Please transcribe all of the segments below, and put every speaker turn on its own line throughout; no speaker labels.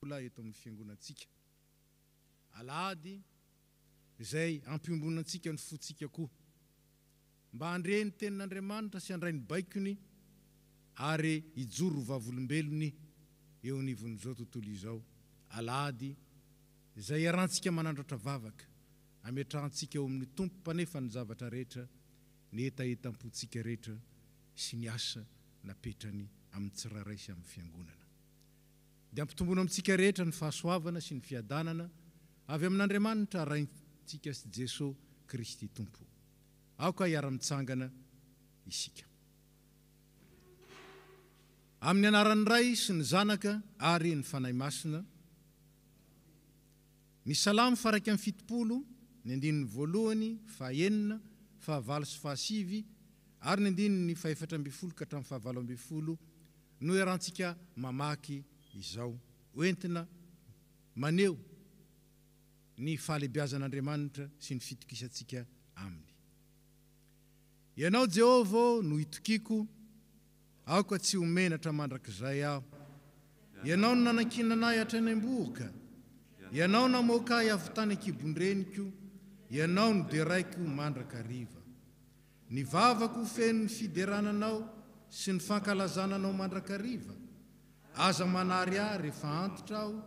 mbola eto amin'ny Fiangonantsika. Alahady izay ampiombonantsika ny fontsika koa mba handre ny Tenin'Andriamanitra sy handray ny baikony ary hijoro ho vavolombelony eo anivon'izao tontolo izao. Alahady izay iarahantsika manandratra vavaka, ametrahantsika eo amin'ny Tompo Mpanefa ny zavatra rehetra, ny hetahetam-pontsika rehetra sy ny asa napetrany amin'ny tsirairay sy amin'ny Fiangonana. Dia ampitomboina amintsika rehetra ny fahasoavana sy ny fiadanana avy amin'Andriamanitra Raintsika sy Jesoa Kristy Tompo. Aoka hiara-mitsangana isika. Amin'ny anaran'ny Ray sy ny Zanaka ary ny Fanahy Masina. Ny Salamo faha-71, ny andininy voalohany, fahaenina, fahavalo sy fahasivy ary ny andininy fahefatra ambin'ny folo ka hatramin'ny fahavalo ambin'ny folo no iarahantsika mamaky izao, hoentina maneho ny fahalehibiazan'Andriamanitra sy ny fitokisantsika Aminy. Ianao, Jehovah ô, no itokiako, aoka tsy ho menatra mandrakizay aho. Ianao no nanankinana ahy hatrany am-bohoka, Ianao namoaka ahy avy tany an-kibon-dreniko, Ianao no deraiko mandrakariva. Ny vavako ho feno ny fiderana Anao sy ny fankalazana Anao mandrakariva. Aza manary ahy rehefa antitra aho,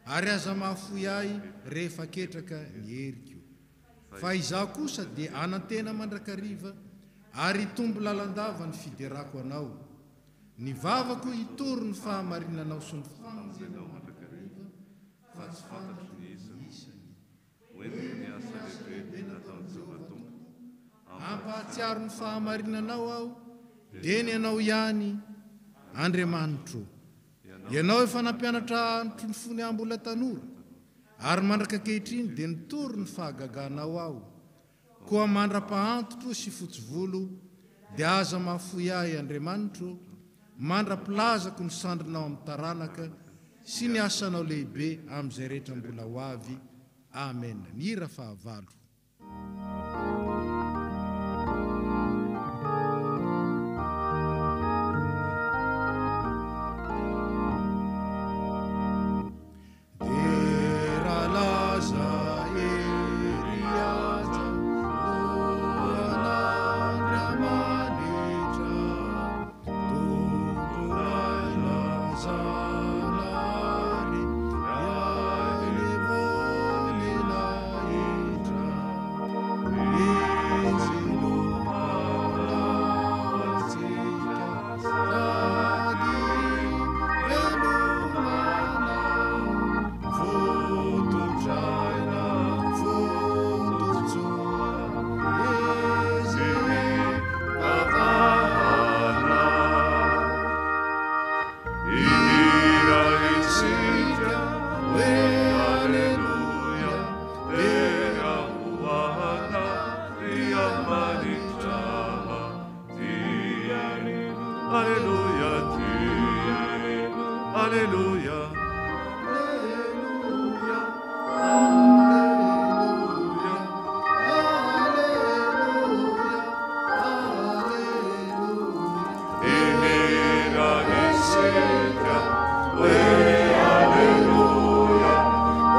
ary aza mahafoy ahy rehefa ketraka ny heriko. Fa izaho kosa dia hanantena mandrakariva, ary hitombo lalandava ny fiderako Anao. Ny vavako hitory ny fahamarinanao sy ny famonjenao mandrakariva, fa tsy fantatro ny isany.
Ho entiko ny asa lehibe nataon'i Jehovah Tompo.
Hampahatsiaro ny fahamarinanao aho, dia ny Anao ihany, Andriamanitro. Ianao efa nampianatra ahy ny fony aho mbola tanora, ary mandraka ankehitriny dia nitory ny fahagaganao aho. Koa mandra-pahantitro sy fotsy volo, dia aza mahafoy ahy, Andriamanitro, mandra-pilazako ny sandrinao amin'ny taranaka sy ny asanao lehibe amin'izay rehetra mbola ho avy. Amena. Ny hira fahavalo. Dera laza hery haja ho an'Andriamanitra Tompon'aina Zanahary Ray voninahitra Izy no mpanao antsika Sady velomana Fototr'aina fototsoa Izy mpavahana
Hihira isika hoe Aleloia, Dera ho an'Andriamanitra. Aleloia, Aleloia.
Aleloia, Aleloia, Aleloia, Aleloia.
Hihira isika hoe Aleloia,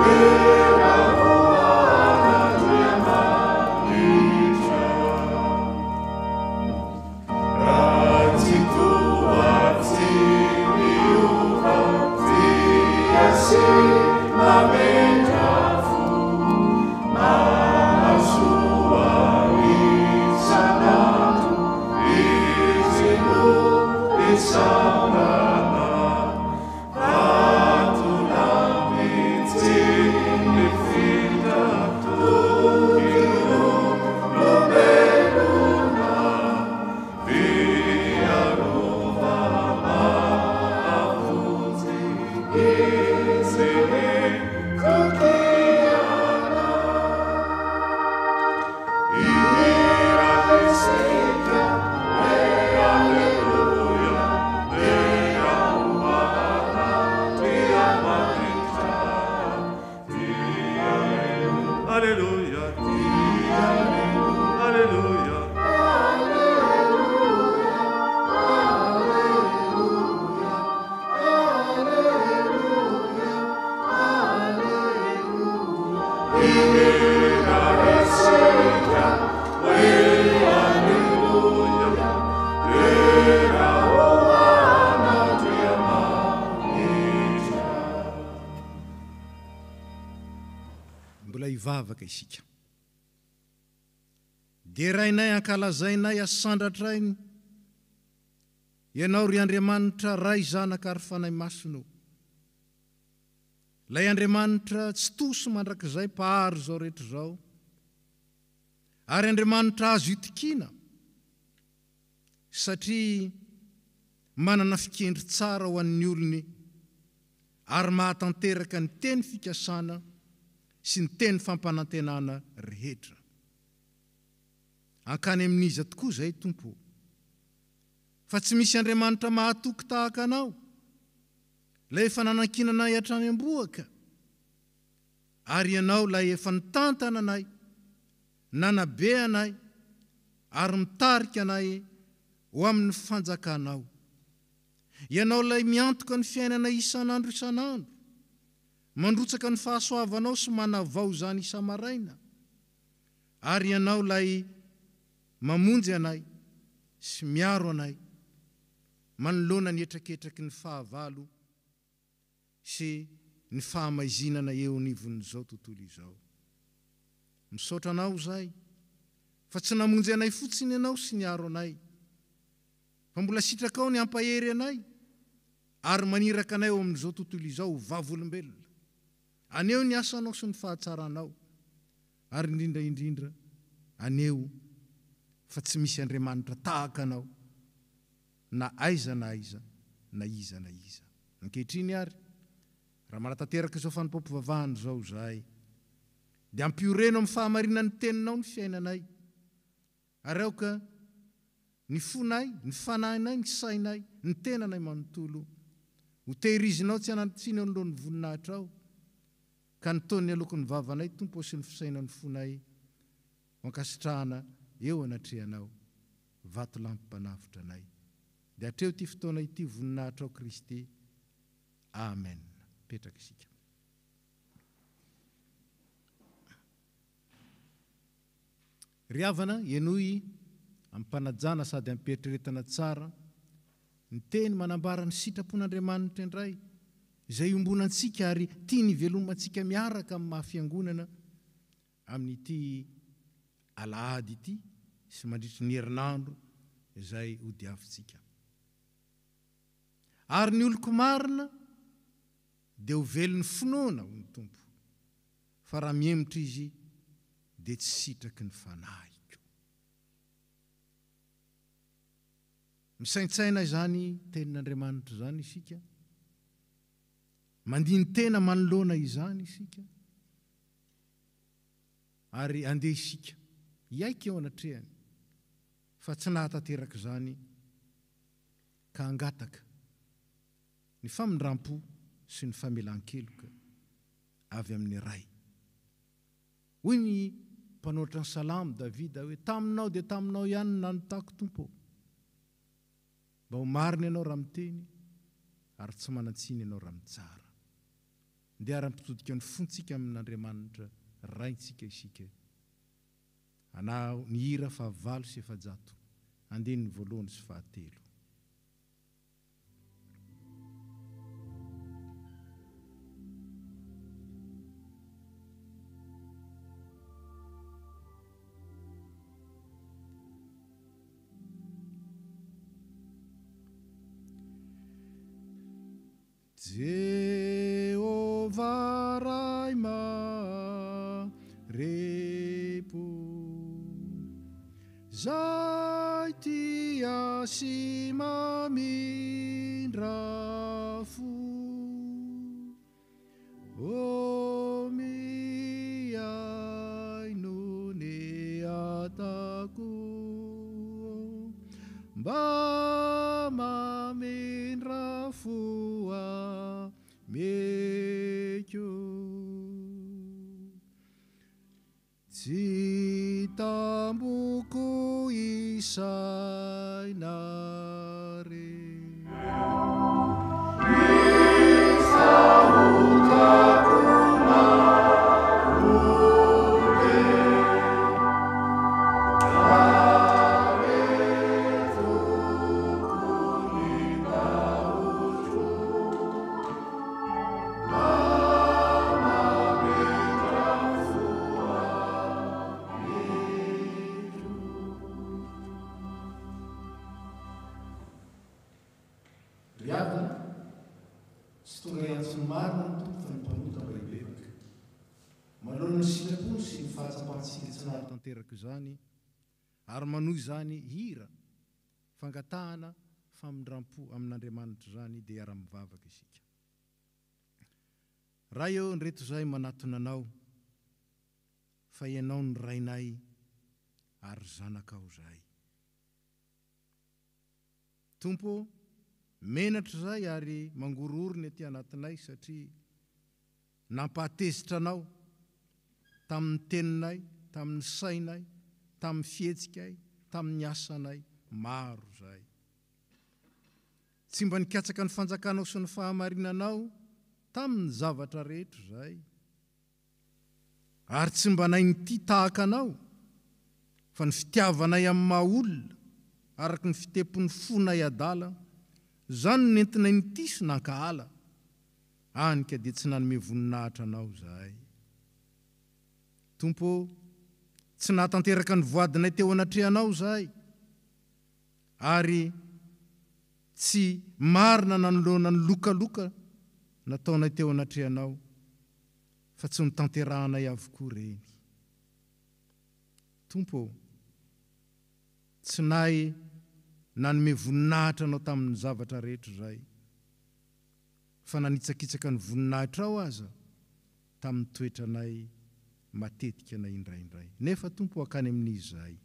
Dera ho an'Andriamanitra. Raha tsy toa tsy miova, tia sy mamindra fo, mahasoa isan'andro, Izy no isaorana. Vatolampy tsy mifindra, toky no nomelona, fiarovana mahavonjy, Izy itokiana.
Hivavaka isika. Derainay, ankalazainay, asandratray Ianao ry Andriamanitra Ray, Zanaka ary Fanahy Masina ô. Ilay Andriamanitra Tsitoha sy mandrakizay Mpahary izao rehetra izao, ary Andriamanitra azo itokiana satria manana fikendry tsara ho an'ny olony ary mahatanteraka ny teny fikasana sy ny teny fampanantenana rehetra. Hankany amin'iza tokoa izay, Tompo ô? Fa tsy misy Andriamanitra mahatoky tahaka Anao, Ilay efa nanankina anay hatrany am-bohoka, ary Ianao Ilay efa nitantana anay, nanabe anay, ary mitarika anay ho amin'ny fanjakanao. Ianao Ilay miantoka ny fiainanay isan'andro isan'andro, mandrotsaka ny fahasoavanao sy manavao izany isa-maraina, ary Ianao Ilay mamonjy anay sy miaro anay manoloana ny hetraketraky ny fahavalo sy ny fahamaizinana eo anivon'izao tontolo izao. Misaotra Anao izahay fa tsy namonjy anay fotsiny Ianao sy niaro anay, fa mbola sitrakao ny hampahery anay ary maniraka anay ao amin'izao tontolo izao ho vavolombelona. Haneho ny asanao sy ny fahatsaranao, ary indrindra indrindra haneho fa tsy misy Andriamanitra tahaka Anao na aiza na aiza na iza na iza. Ankehitriny àry, raha manatanteraka izao fanompoam-pivavahana izao izahay, dia ampioreno amin'ny fahamarinan'ny Teninao ny fiainanay, Ary aoka ny fonay, ny fanahinay, ny sainay, ny tenanay manontolo ho tehirizinao tsy hanan-tsiny eo anoloan'ny voninahitrao, ka ny taon'ny aloky ny vavanay, Tompo ô, sy ny fisainan'ny fonay ho ankasitrahana eo anatrehanao, Vatolampy mpanavotra anay. Dia atreho ity fotoana ity voninahitrao Kristy. Amen. Mipetraka isika. Ry havana, henoy amim-panajana sady amim-pieritreretana tsara ny teny manambara ny sitrapon'Andriamanitra indray, izay iombonantsika ary tiany hivelomantsika miaraka amin'ny maha-fiangonana amin'ity alahady ity sy mandritry ny herinandro izay hodiavintsika. Ary ny oloko marina dia ho velon'ny finoana, hoy ny Tompo. Fa raha mihemotra izy dia tsy sitraky ny fanahiko. Misaintsaina izany tenin'Andriamanitra izany isika, mandini-tena manoloana izany isika, ary andeha isika hiaiky eo anatrehany fa tsy nahatanteraka izany ka hangataka ny famindram-po sy ny famelan-keloka. avy amin'ny Ray. Hoy ny mpanoratra ny Salamo, Davida, hoe, Taminao dia taminao ihany no nanotako, Tompo ô. Mba ho marina Ianao raha miteny, ary tsy manan-tsiny Ianao raha mitsara. Ndeha ary hampitodika ny fontsika amin'Andriamanitra Raintsika isika. Anao ny hira fahavalo sy 400, andininy voalohany sy fahatelo. Jehovah Ray marepo. Zay tia sy mamindra fo. O mihaino ny atako. Mba mamindra fo amiko. Tsy tamboko isaina re. Fahotako marobe. Ametoko ny tahotro. Mba mamindra fo. Tsy tonga hiantso ny marina ny Tompo fa ny mpanota mba hibebaka. Manoloana ny sitrapony sy ny fahatsapantsika tsy nahatanteraka izany ary manohy izany hira fangatahana famindrampo amin'Andriamanitra izany dia hiara-mivavaka isika. Ray ô, ndreto izahay manatona Anao fa Ianao no Rainay ary zanakao izahay. Tompo ô, menatra izahay ary mangorohoro ny aty anatinay satria nampahatezitra Anao tamin'ny teninay, tamin'ny sainay, tamin'ny fihetsikay, tamin'ny asanay maro izahay. Tsy mba nikatsaka ny fanjakanao sy ny fahamarinanao tamin'ny zavatra rehetra izahay. Ary tsy mba nain'ity tahaka anao, fa ny fitiavanay amin'ny maha olona, araka ny fitepon'ny fonay adala, izany no nentinay nitia sy nankahala, hany ka dia tsy nanome voninahitra anao izahay. Tompo ô, tsy nahatanteraka ny voadinay teo anatrehanao izahay, ary tsy marina nanoloana ny lokaloka nataonay teo anatrehanao, fa tsy notanterahanay avokoa ireny. Tompo ô, tsy nahy nanome voninahitra Anao tamin'ny zavatra rehetra izahay, fa nanitsakitsaka ny voninahitrao aza tamin'ny toetranay matetika na indraindray. Nefa, Tompo, hankany amin'iza izahay?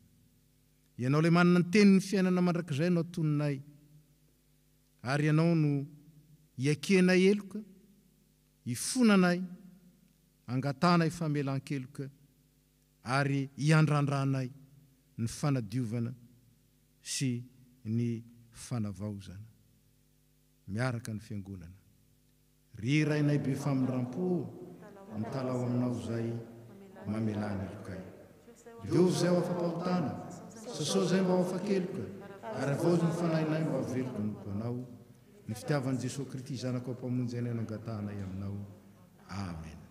Ianao ilay manana ny tenin'ny fiainana mandrakizay no atoninay, ary Ianao no iakenay heloka, ifonanay, angatahanay famelan-keloka, ary iandrandranay ny fanadiovana sy ny fanavaozana. Miaraka ny Fiangonana. Ry Rainay be famindrampo ô, mitalaho Aminao izay mamelà ny helokay. Diovy izay ho afa-pahotana, sasao izay mba ho afa-keloka, ary havaozy ny fanahinay mba ho veloko hanompo Anao. Ny fitiavan'i Jesoa Krity Zanakao Mpamonjy anay no angatahanay Aminao. Amen.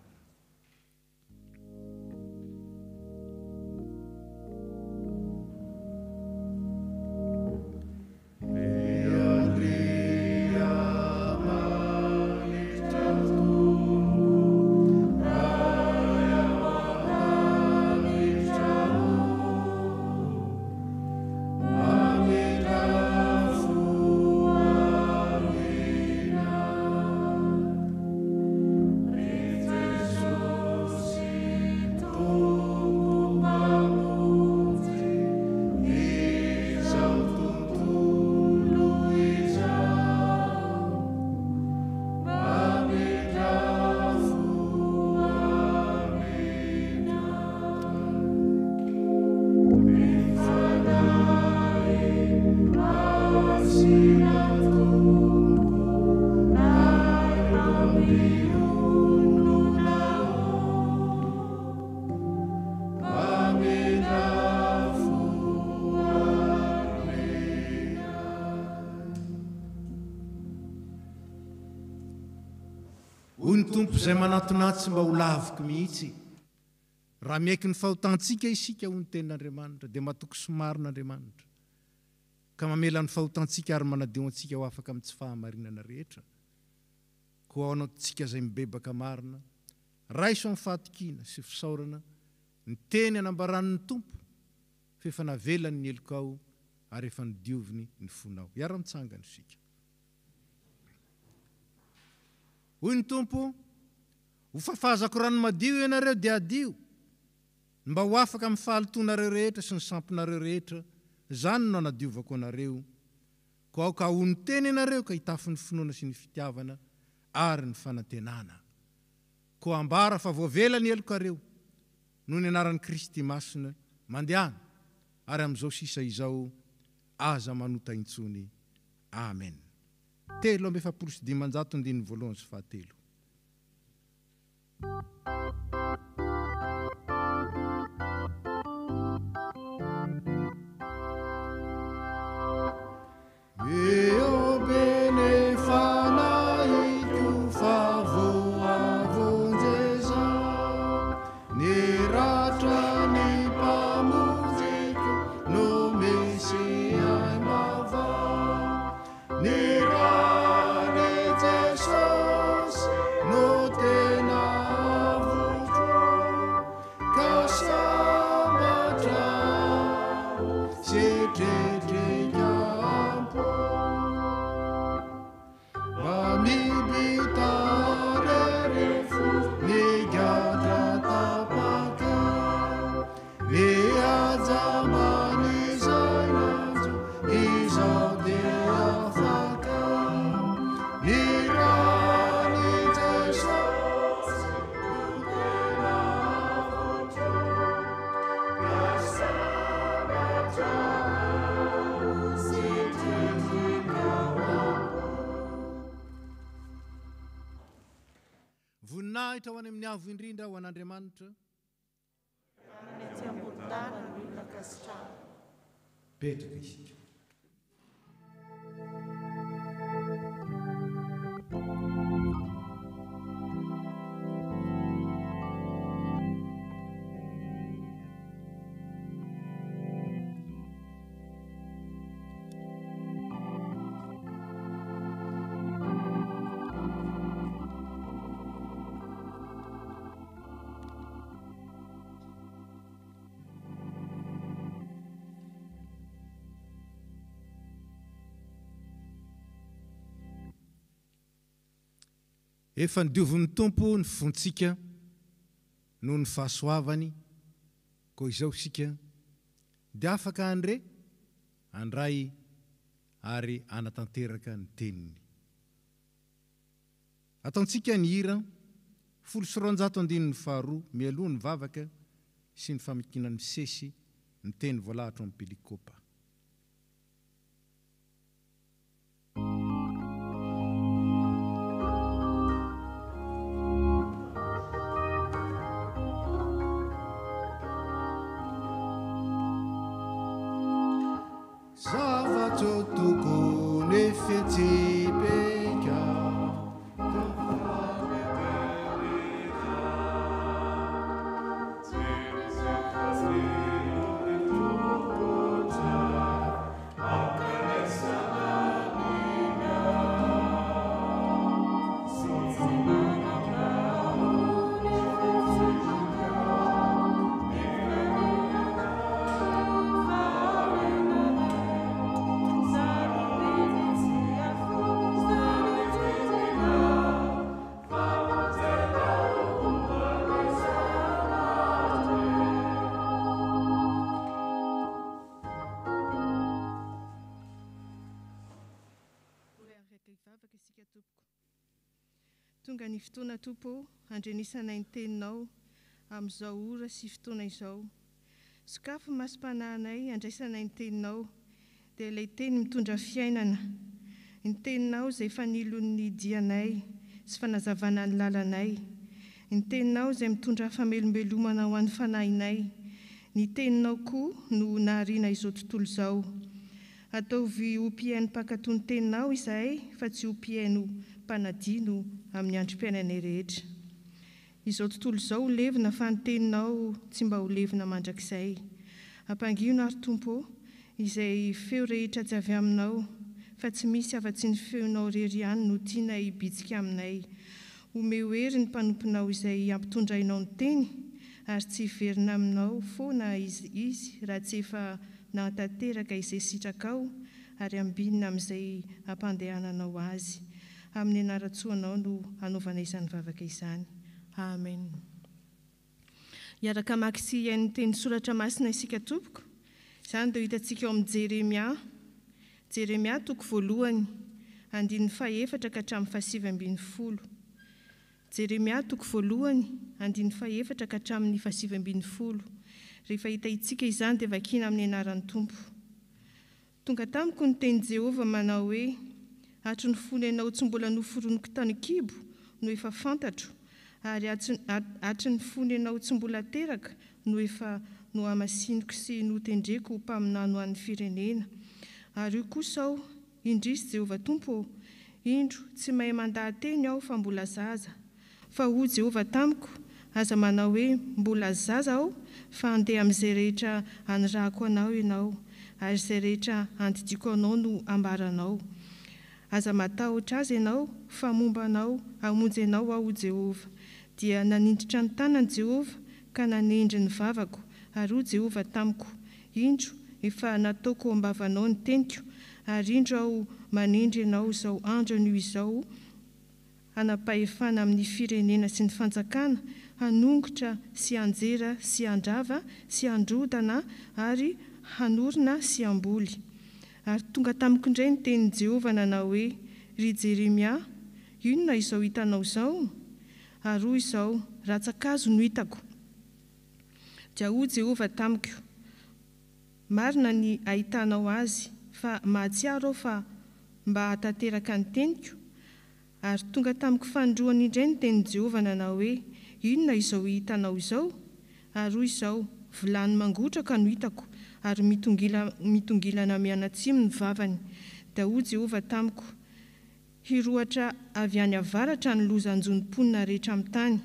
Hoy ny Tompo izay manatona ahy tsy mba ho laviko mihitsy. Raha miaiky ny fahotantsika isika, hoy ny Tenin'Andriamanitra, dia matoky sy marina Andriamanitra, ka mamela ny fahotantsika ary manadio antsika ho afaka amin'ny tsy fahamarinana rehetra. Koa ao anatintsika izay mibebaka marina, raiso amin'ny fahatokiana sy fisaorana ny teny anambaran'ny Tompo fa efa navelany ny helokao ary efa nodioviny ny fonao. Hiara-mitsangana isika. Hoy ny Tompo, Ho fafazako rano madio ianareo dia hadio, mba ho afaka amin'ny fahalotoanareo rehetra sy ny sampinareo rehetra, izany no hanadiovako anareo. Koa aoka hahonon-tena ianareo ka hitafy ny finoana sy ny fitiavana ary ny fanantenana. Koa ambara fa voavela ny helokareo, noho ny anaran'i Kristy Masina, mandehana, ary amin'izao sisa izao aza manota intsony. Amen. 543 andininy voalohany sy fahatelo. Biby tarery fo, ny gadra tapaka, ny hajambany izay nanjo, izao dia afaka. Ny ran'i Jesosy no tena avotro, ka sambatra aho sy tretrika ao am-po. Voninahitra ho any amin'ny Avo Indrindra ho an'Andriamanitra.
Any aty ambony tany ny olona ankasitrahana.
Petraka isika. Efa nodiovin'ny Tompo ny fontsika noho ny fahasoavany, koa izao isika dia afaka handre, handray ary hanatanteraka ny Teniny. Ataontsika ny hira 210 andininy faharoa mialoha ny vavaka sy ny famakiana misesy ny teny voalahatra ao amin'ny Pelikopa. Zava-tsoa tokony fihetsipika.
Mbola hivavaka isika tompoko. Tonga ny fotoana Tompo ô, handrenesanay ny teninao amin'izao ora sy fotoana izao. Sokafy ny masom-panahinay handraisanay ny teninao, dia ilay teny mitondra fiainana. Ny teninao izay fanilon'ny dianay sy fanazavana ny lalanay. Ny teninao izay mitondra famelombelomana ho an'ny fanahinay. Ny teninao koa no nahariana izao tontolo izao. Ataovy ho mpihaino mpankatò ny teninao izahay fa tsy ho mpihaino mpanadino amin'ny androm-piainanay rehetra. Izao tontolo izao ho levona fa ny teninao tsy mba ho levona mandrakizay. Ampangino ary Tompo ô, izay feo rehetra tsy avy aminao, fa tsy misy afa-tsy ny feonao irery ihany no tianay hibitsika aminay. Omeo hery ny mpanomponao izay ampitondrainao ny teny, ary tsy hiverina aminao foana izy raha tsy efa nahatanteraka izay sitrakao ary ambinina amin'izay ampandehananao azy. Amin'ny anaran-tsoanao no anaovana izany vavaka izany. Amen. Hiaraka hamaky sy hihaino ny teny soratra masina isika tompoko. Izany dia ho hitantsika ao amin'ny Jeremia, Jeremia toko voalohany, andininy fahefatra ka hatramin'ny fahasivy ambinifolo. Jeremia toko voalohany, andininy fahefatra ka hatramin'ny fahasivy ambinifolo. Rehefa hitahintsika izany dia vakina amin'ny anaran'ny Tompo. Tonga tamiko ny tenin'i Jehovah manao hoe, Hatry ny fony ianao tsy mbola noforoniko tany an-kibo no efa fantatro, ary hatry ny fony ianao tsy mbola teraka no efa nohamasiniko sy notendreko ho mpaminany ho an'ny firenena. Ary hoy kosa aho, Indrisy, Jehovah Tompo ô! Indro, tsy mahay mandaha-teny aho fa mbola zaza. Fa hoy Jehovah tamiko, Aza manao hoe, Mbola zaza aho, fa handeha amin'izay rehetra anirahako anao ianao, ary izay rehetra andidiako anao no hambaranao. Aza matahotra azy ianao, fa momba anao hamonjy anao aho, hoy Jehovah. Dia nanindritra ny tanany Jehovah ka nanendry ny vavako, ary hoy Jehovah tamiko, Indro, efa nataoko ao am-bavanao ny teniko, ary indro aho manendry anao izao andro anio izao. hanam-pahefana amin'ny firenena sy ny fanjakana, hanongotra sy hanjera sy handrava sy handrodana ary hanorina sy hamboly. Ary tonga tamiko indray ny tenin'i Jehovah nanao hoe, Ry Jeremia, inona izao hitanao izao? Ary hoy izao, Rantsan-kazo no hitako. Dia hoy Jehovah tamiko, Marina ny ahitanao azy, fa mahatsiaro aho fa mba hahatanteraka ny teniko. Ary tonga tamiko fanindroany indray ny tenin'i Jehovah nanao hoe, Inona izao hitanao izao? Ary hoy izao, Vilany mangotraka no hitako, ary mitongilana mianatsimo ny vavany. Dia hoy Jehovah tamiko, Hirohotra avy any avaratra ny loza hanjo ny mponina rehetra amin'ny tany.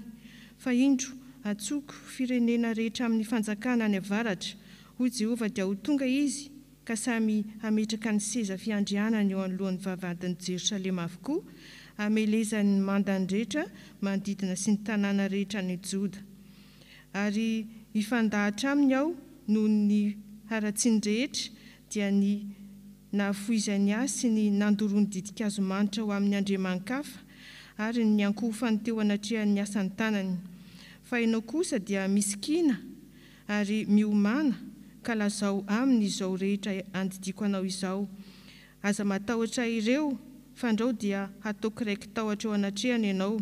Fa indro, antsoiko firenena rehetra amin'ny fanjakana any avaratra, hoy Jehovah, dia ho tonga izy ka samy hametraka ny seza fiandrianany eo anoloan'ny vavahadin'i Jerosalema avokoa, hamelezany ny mandany rehetra manodidina sy ny tanàna rehetra any Joda. Ary hifandahatra aminy aho noho ny haratsiany rehetra, dia ny nahafoizany ahy sy ny nandoroany ditin-kazo manitra ho amin'ny andriamani-kafa, ary ny niankohofany teo anatrehan'ny asan'ny tanany. Fa ianao kosa dia misikìna ary miomàna, ka lazao aminy izao rehetra andidiako anao izao. Aza matahotra ireo, fandrao dia hataoko raiki-tahotra eo anatrehany ianao.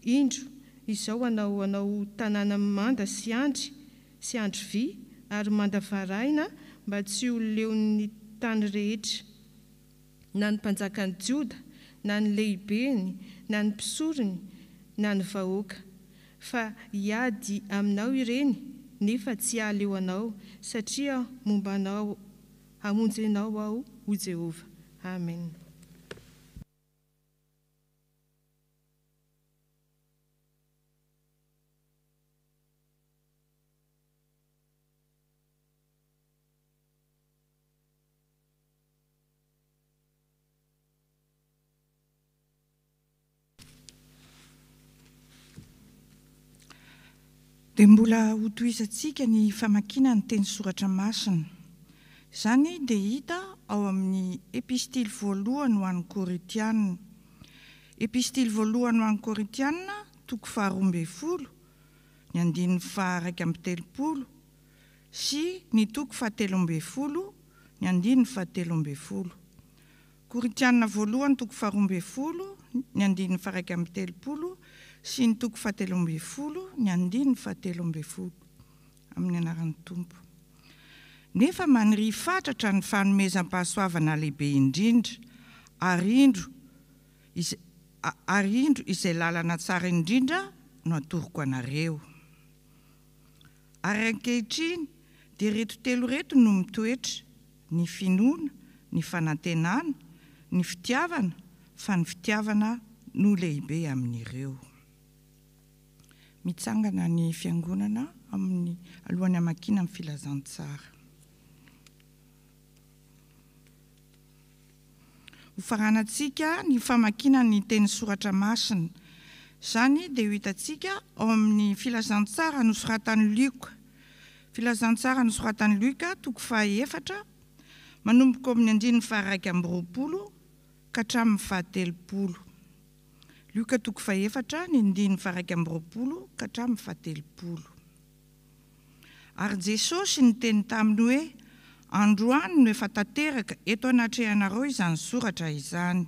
Indro, izao hanao anao ho tanàna mimanda sy andry sy andry vy ary manda varahina mba tsy ho leon'ny tany rehetra, na ny mpanjakan'i Joda, na ny lehibeny, na ny mpisorony, na ny vahoaka. Fa hiady aminao ireny, nefa tsy hahaleo anao, satria momba anao hamonjy anao Aho, hoy Jehovah. Amen.
Dia mbola hotohizantsika ny famakiana ny teny soratra masina. Izany dia hita ao amin'ny Epistily voalohany ho an'ny Korintiana. Epistily voalohany ho an'ny Korintiana, toko faharoa ambin'ny folo, ny andininy faha-31 sy ny toko faha-13, ny andininy faha-13. Korintiana voalohany toko faha-12, ny andininy faha-31 sy ny toko faha-13, ny andininy faha-13. Amin'ny anaran'ny Tompo. Nefa maniria fatratra ny fanomezam-pahasoavana lehibe indrindra, ary indro izay ary indro izay lalana tsara indrindra no atoroko anareo. Ary ankehitriny dia ireto telo ireto no mitoetra, ny finoana, ny fanantenana, ny fitiavana, fa ny fitiavana no lehibe amin'ireo. Mitsangana ny Fiangonana amin'ny alohan'ny hamakiana ny filazantsara. Hofaranantsika ny famakiana ny teny soratra masina. Izany dia ho hitantsika ao amin'ny filazantsara nosoratan'i Lioka. Filazantsara nosoratan'i Lioka, toko fahaefatra, manomboka ao amin'ny andininy faha-21 ka hatramin'ny faha-30. Lioka toko fahefatra, ny andininy faha-21 ka hatramin'ny faha-30. Ary Jesosy niteny taminy hoe, Androany no efa tanteraka eto anatrehanareo izany soratra izany.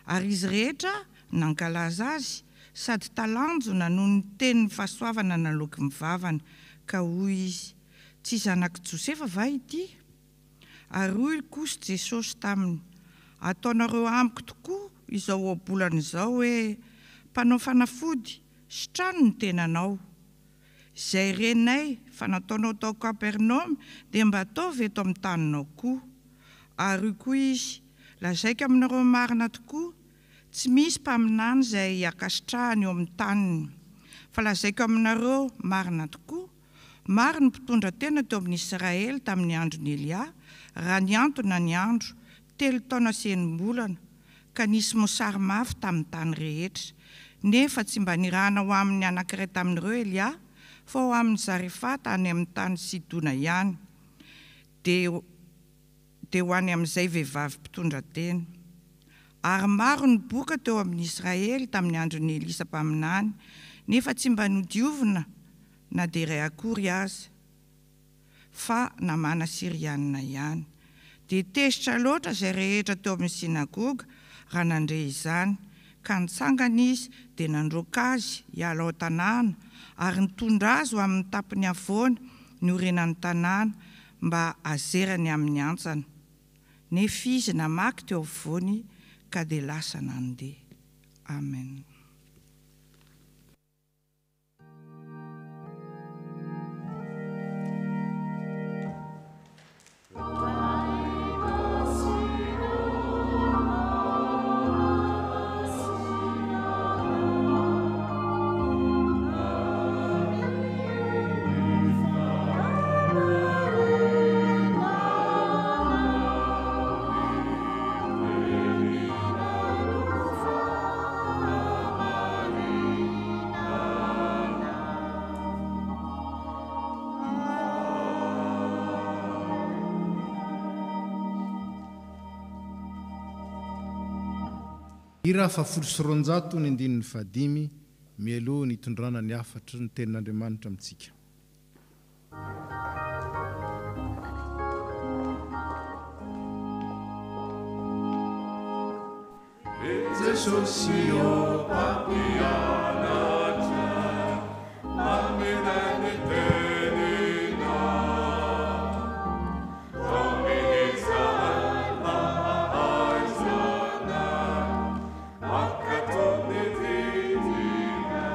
Ary izy rehetra nankalaza Azy, sady talanjona noho ny tenin'ny fahasoavana naloaky ny vavany, ka hoy izy, Tsy zanak'i Josefa va ity? Ary hoy kosa Jesosy taminy, Ataonareo amiko tokoa izao ohabolana izao hoe, Mpanao fanafody, sitrano ny tenanao. Izay renay fa nataonao tao Kapernaomy dia mba ataovy eto amin'ny taninao koa. Ary hoy koa izy, Lazaiko aminareo marina tokoa, tsy misy mpaminany izay ankasitrahany eo amin'ny taniny. Fa lazaiko aminareo marina tokoa, maro ny mpitondra tena teo amin'ny Israely tamin'ny andron'i Elia, raha nihantona ny andro, telo taona sy enim-bolana, ka nisy mosary mafy tamin'ny tany rehetra. Nefa tsy mba nirahana ho amin'ny anankiray tamin'ireo Elia, fa ho amin'i Zarefata any amin'ny tany Sidona ihany, dia dia ho any amin'izay vehivavy mpitondra tena. Ary maro ny boka teo amin'ny Israely tamin'ny andron'i Elisa mpaminany, nefa tsy mba nodiovina na dia iray akory aza, fa Namàna Syrianina ihany. Dia tezitra loatra izay rehetra teo amin'ny synagoga raha nandre izany, ka nitsangana izy dia nandroaka azy hiala ao an-tanàna, ary nitondra azy ho amin'ny tampony havoana niorenan'ny tanàna, mba hazerany amin'ny hantsana. Nefa izy namaky teo afovoany ka dia lasa nandeha. Amen.
Hira faha-210 ny andininy fahadimy mialoha ny hitondrana ny hafatry ny Tenin'Andriamanitra amintsika.
Jesosy ô Mpampianatra, manome ny teninao. Taomy izahay mba hahaizana mankatò ny didinao.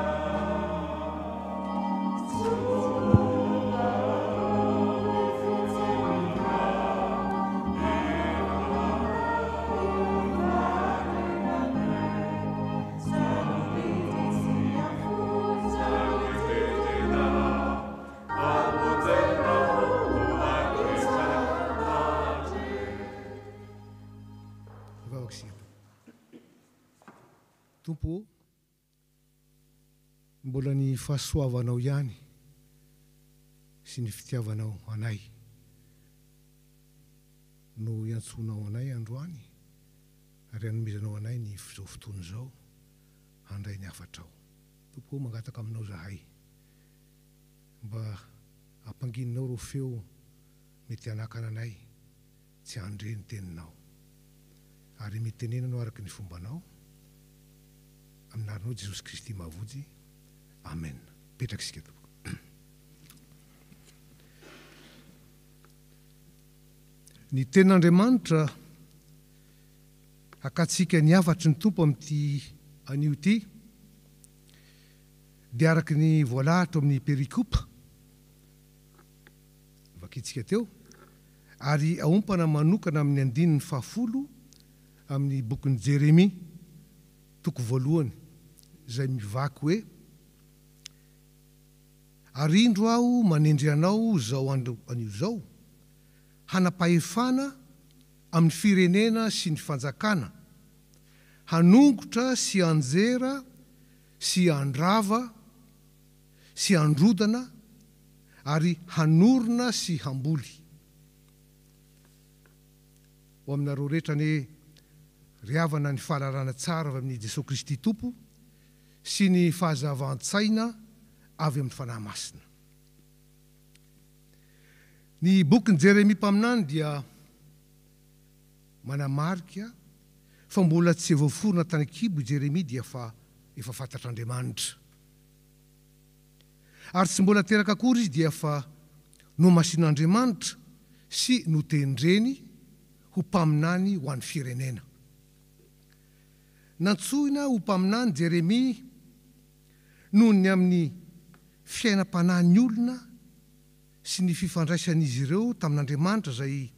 Hivavaka isika Tompo ô, mbola ny fahasoavanao ihany sy ny fitiavanao anay no iantsoanao anay androany ary anomezanao anay ny izao fotoana izao handray ny hafatrao. Tompo ô, mangataka aminao izahay mba ampangininao ireo feo mety hanakana anay tsy handre ny teninao. Ary mitenena anao araka ny fombanao, amin'ny anaranao Jesosy Kristy Mahavonjy. Amen. Mipetraka isika tompoko. Ny tenin'Andriamanitra hakantsika ny hafatry ny Tompo amin'ity anio ity dia araka ny voalahatra ao amin'ny perikopa Vakintsika teo, ary aompana manokana amin'ny andininy fahafolo amin'ny bokin'i Jeremia, toko voalohany, izay mivaky hoe, Ary indro Aho manendry anao izao andro anio izao, hanam-pahefana amin'ny firenena sy ny fanjakana, hanongotra sy hanjera sy handrava sy handrodana ary hanorina sy hamboly. Ho aminareo rehetra anie ry havana ny fahalalana tsara avy amin'i Jesoa Kristy Tompo sy ny fahazavan-tsaina avy amin'ny Fanahy Masina. Ny bokin'i Jeremia mpaminany dia manamarika fa mbola tsy voaforona tany an-kibo i Jeremia dia fa efa fantatr'Andriamanitra. Ary tsy mbola teraka akory izy dia efa nohamasin'Andriamanitra sy notendreny ho mpaminany ho an'ny firenena. Nantsoina ho mpaminany Jeremia noho ny amin'ny fiainam-panahin'ny olona sy ny fifandraisan'izy ireo tamin'Andriamanitra izay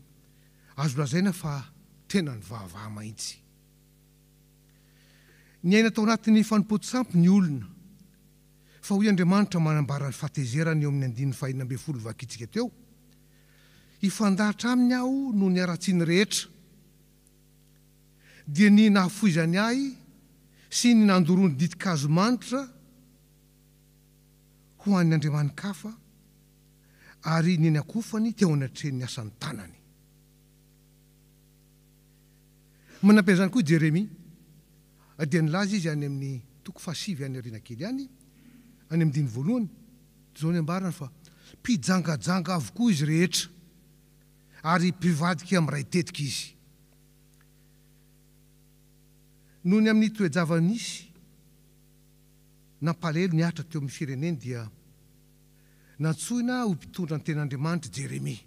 azo lazaina fa tena nivahavaha mahitsy. Niaina tao anatin'ny fanompoan-tsampy ny olona. Fa hoy Andriamanitra manambara ny fahatezerany eo amin'ny andininy fahenina ambin'ny folo vakintsika teo, Hifandahatra aminy aho noho ny haratsiany rehetra, dia ny nahafoizany ahy sy ny nandoroany ditin-kazo manitra ho an'ny andriamani-kafa ary ny niakofany teo anatrehan'ny asan'ny tanany. Manampy an'izany koa i Jeremia. Dia nilaza izy any amin'ny toko fahasivy any aoriana kely any, any amin'ny andininy voalohany, izao ny ambarany fa mpijangajanga avokoa izy rehetra ary mpivadika miray tetika izy. Noho ny amin'ny toe-java-nisy nampalahelo nihatra teo amin'ny fireneny dia nantsoina ho mpitondra ny tenin'Andriamanitra i Jeremia.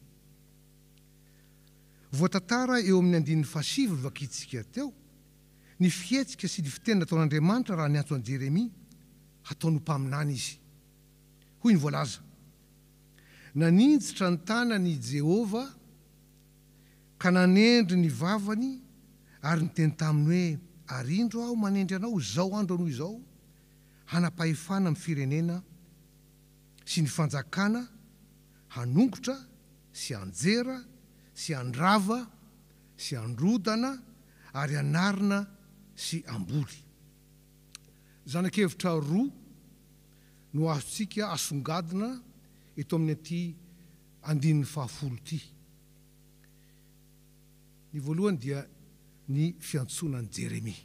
Voatantara eo amin'ny andininy fahasivy novakintsika teo ny fihetsika sy ny fiteny nataon'Andriamanitra raha niantso an'i Jeremia hataony ho mpaminany izy. Hoy ny voalaza, Naninjitra ny tanany i Jehovah ka nanendry ny vavany ary niteny taminy hoe, Ary indro aho manendry anao izao andro anio izao hanam-pahefana amin'ny firenena sy ny fanjakana hanongotra sy hanjera sy handrava sy handrodana ary hanarina sy hamboly. Zana-kevitra roa no azontsika asongadina eto amin'ity andininy fahafolo ity. Ny voalohany dia ny fiantsoana an'i Jeremia.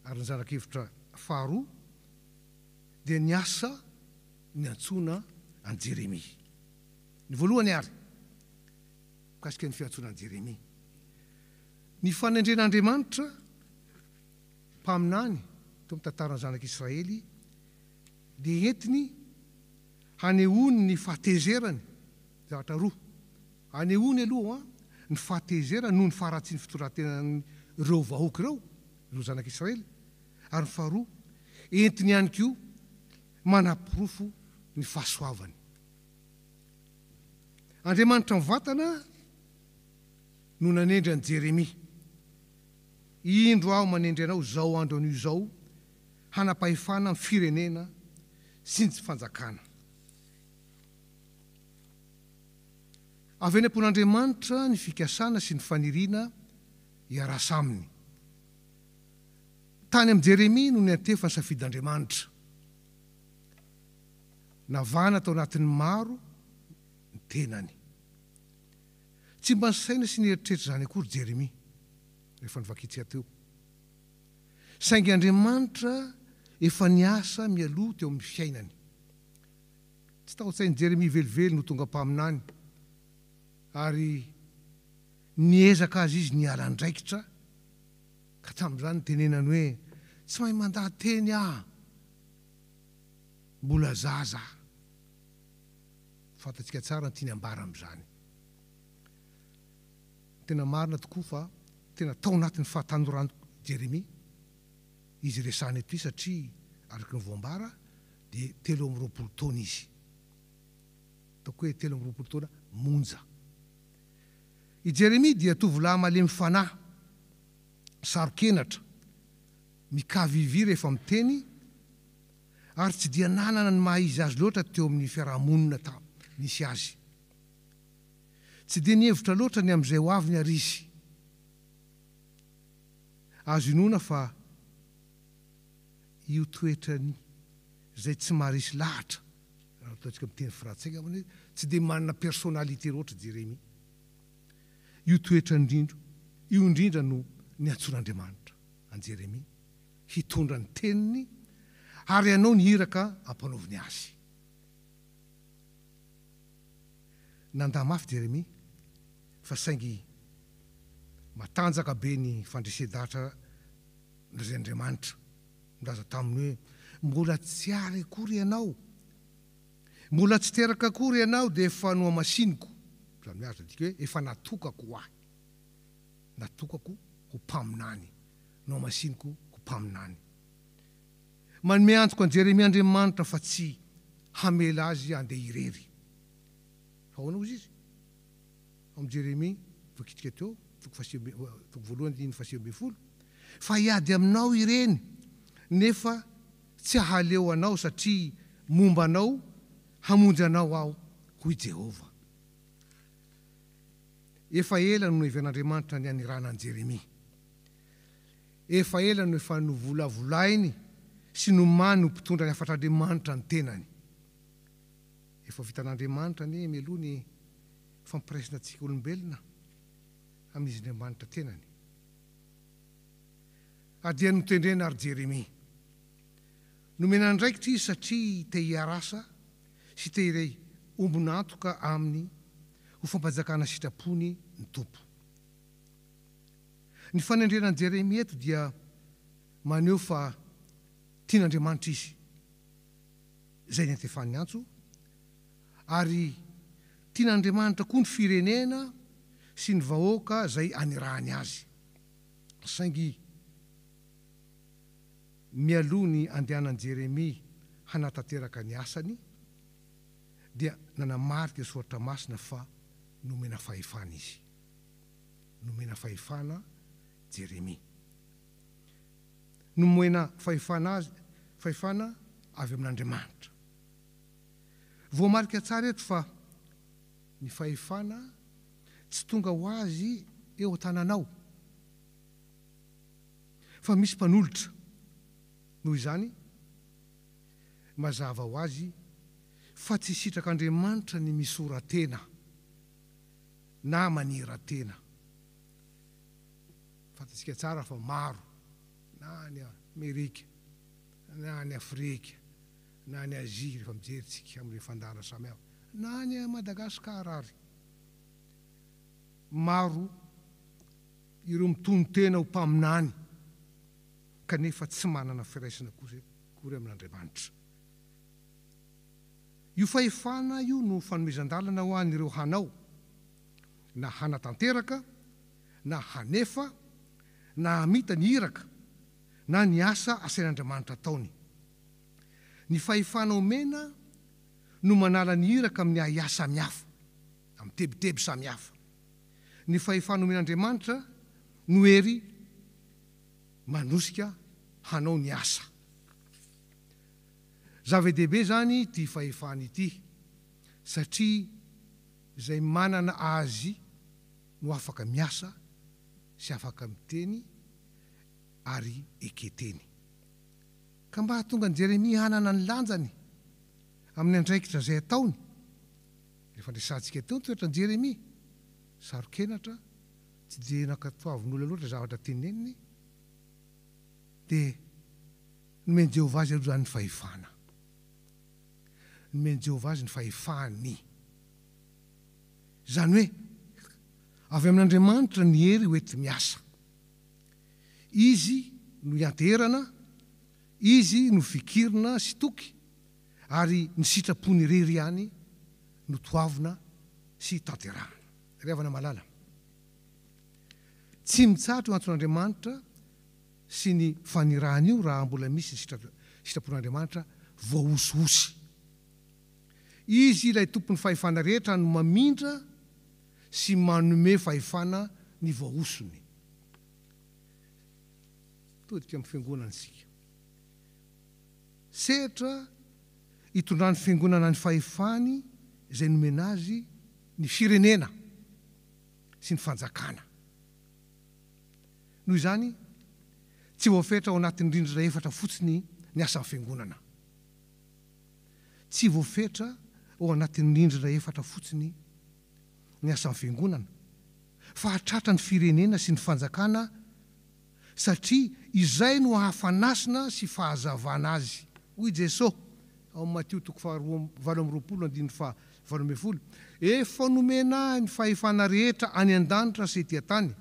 Ary ny zana-kevitra faharoa dia ny asa niantsoana an'i Jeremia. Ny voalohany àry, mikasika ny fiantsoana an'i Jeremia. Ny fanendren'Andriamanitra mpaminany teo amin'ny tantaran'ny zanak'Israely dia entiny hanehoany ny fahatezerany, zavatra roa, hanehoany aloha ny fahatezerany noho ny faharatsian'ny fitondran-tenan'ireo vahoaka ireo, ireo zanak'Israely, ary ny faharoa, entiny ihany koa manaporofo ny fahasoavany. Andriamanitra mivantana no nanendry an'i Jeremia. Indro aho manendry anao izao andro anio izao hanam-pahefana amin'ny firenena sy ny fanjakana. Avy any am-pon'Andriamanitra ny fikasana sy ny faniriana hiarasa aminy. Tany amin'i Jeremia no niantefa ny safidin'Andriamanitra. Navahana tao anatin'ny maro ny tenany. Tsy mba nisaina sy nieritreritra izany akory Jeremia, rehefa novakintsika teo. Saingy Andriamanitra efa niasa mialoha teo amin'ny fiainany. Tsy tao an-tsain'i Jeremia velively no tonga mpaminany, ary niezaka aza izy niala andraikitra, ka tamin'izany nitenenany hoe, Tsy mahay mandaha-teny aho, mbola zaza aho. Fantatsika tsara ny tiany ambara amin'izany. Tena marina tokoa fa tena tao anatin'ny fahatanoran'i Jeremia izy resahina eto ity satria araka ny voambara dia 23 taona izy. Ataoko hoe 23 taona monja. I Jeremia dia tovolahy malemy fanahy, saro-kenatra, mikavivy rehefa miteny ary tsy dia nanana ny maha izy azy loatra teo amin'ny fiaraha-monina nisy azy. Tsy dia nihevitra loatra ny amin'izay ho aviny àry izy. Azo inoana fa io toetrany izay tsy maharesy lahatra, raha ataontsika amin'ny teny frantsay angamba hoe tsy dia manana personnalité loatra Jeremia. Io toetra indrindra io indrindra no niantsoan'Andriamanitra an'i Jeremia hitondra ny teniny ary hanao ny iraka ampanaoviny azy. Nandà mafy Jeremia fa saingy matanjaka be ny fandresen-dahatra nolazain'Andriamanitra. Nilaza taminy hoe, Mbola tsy ary akory ianao, mbola tsy teraka akory ianao dia efa nohamasiniko, izany hoe azo adika hoe efa natokako ho ahy, natokako ho mpaminany, nohamasiniko ho mpaminany. Manome antoka an'i Jeremia Andriamanitra fa tsy hamela azy handeha irery. Fa ahoana hozy izy? Ao amin'i Jeremia, voakitika teo, toko fahasivy amby, toko voalohany andininy fahasivy ambin'ny folo, Fa hiady aminao ireny, nefa tsy hahaleo anao, satria momba anao hamonjy anao Aho, hoy Jehovah. Efa ela no noheveran'Andriamanitra ny hanirahana an'i Jeremia. Efa ela no efa novolavolainy sy nomany ho mpitondra ny hafatr'Andriamanitra ny tenany. Efa vitan'Andriamanitra anie mialoha ny fampiraisana antsika olombelona amin'Izy Andriamanitra tenany. Ary dia notendrena ary Jeremia. Nomena andraikitra izy satria te hiarasa sy te hiray ombon'antoka aminy ho fampanjakana sitrapony ny Tompo. Ny fanendrena an'i Jeremia eto dia maneho fa tian'Andriamanitra izy, izay niantefan'ny antso, ary tian'Andriamanitra koa ny firenena sy ny vahoaka izay anirahany azy. Saingy mialoha ny andehanan'i Jeremia hanatanteraka ny asany, dia nanamarika ny Soratra Masina fa nomena fahefana izy. Nomena fahefana Jeremia. Nomena fahefana azy, fahefana avy amin'Andriamanitra. Voamarika tsara eto fa ny fahefana tsy tonga ho azy eo an-tananao, fa misy mpanolotra. Noho izany, mazava ho azy fa tsy sitrak'Andriamanitra ny misora-tena na manira-tena. Fantatsika tsara fa maro na any Amerika na any Afrika na any Azia rehefa mijery tsika amin'ireo fandaharana samihafa na any Madagasikara ary maro ireo mitonon-tena ho mpaminany kanefa tsy manana firaisana akory amin'Andriamanitra. Io fahefana io no fanomezan-dalana ho an'ireo hanao na hanatanteraka na hanefa na hamita ny iraka na ny asa asain'Andriamanitra ataony. Ny fahefana omena no manala ny iraka amin'ny ahiahy samihafa, amin'ny tebiteby samihafa. Ny fahefana omen'Andriamanitra no hery manosika hanao ny asa. Zava-dehibe izany ity fahefana ity satria izay manana azy no afaka miasa sy afaka miteny ary eke-teny. Ka mba hahatonga an'i Jeremia hanana ny lanjany amin'ny andraikitra izay ataony, rehefa resahantsika teo ny toetran'i Jeremia, saro-kenatra, tsy dia nankatoavin'olona loatra zavatra teneniny, dia nomen'i Jehovah azy aloha izany ny fahefana. Nomen'i Jehovah azy ny fahefany. Izany hoe, avy amin'Andriamanitra ny hery hoenti-miasa. Izy no ianteherana, Izy no fikirina sy toky, ary ny sitrapony irery ihany no toavina sy tanterahana. Ry havana malala, tsy mitsahatra io antson'Andriamanitra sy ny fanirahany io raha mbola misy ny sitrapon'Andriamanitra voahosihosy. Izy ilay tompon'ny fahefana rehetra no mamindra sy manome fahefana ny voahosony. Mitodika amin'ny fiangonana isika. Sehatra itondran'ny fiangonana ny fahefany izay nomena azy ny firenena sy ny fanjakana. Noho izany, tsy voafetra ao anatin'ny rindrina efatra fotsiny ny asan'ny fiangonana. Tsy voafetra ao anatin'ny rindrina efatra fotsiny ny asan'ny Fiangonana, fa hatratra ny firenena sy ny fanjakana satria izay no hahafanasina sy fahazavana azy. Hoy Jesoa ao amin'ny Matio toko faha 28 andininy faha 18, Efa nomena ahy ny fahefana rehetra any an-danitra sy ety an-tany,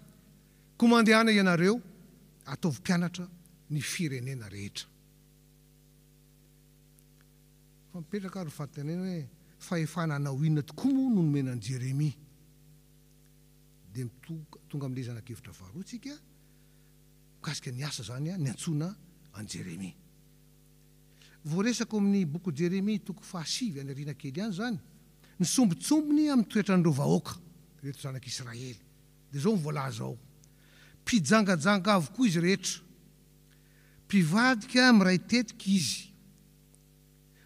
koa mandehana ianareo, ataovy mpianatra ny firenena rehetra. Fa mipetraka ary ny fanontaniana hoe, fahefana hanao inona tokoa moa no nomena an'i Jeremia? Dia tonga amin'ilay zana-kevitra faharoa isika, mikasika ny asa izany niantsoana an'i Jeremia. Voaresaka ao amin'ny bokin'i Jeremia toko fahasivy any aoriana kely any izany, ny sombintsombiny amin'ny toetran'ireo vahoaka, ireto zanak'Israely. Dia izao no voalaza ao, Mpijangajanga avokoa izy rehetra, Mpivadika miray tetika izy,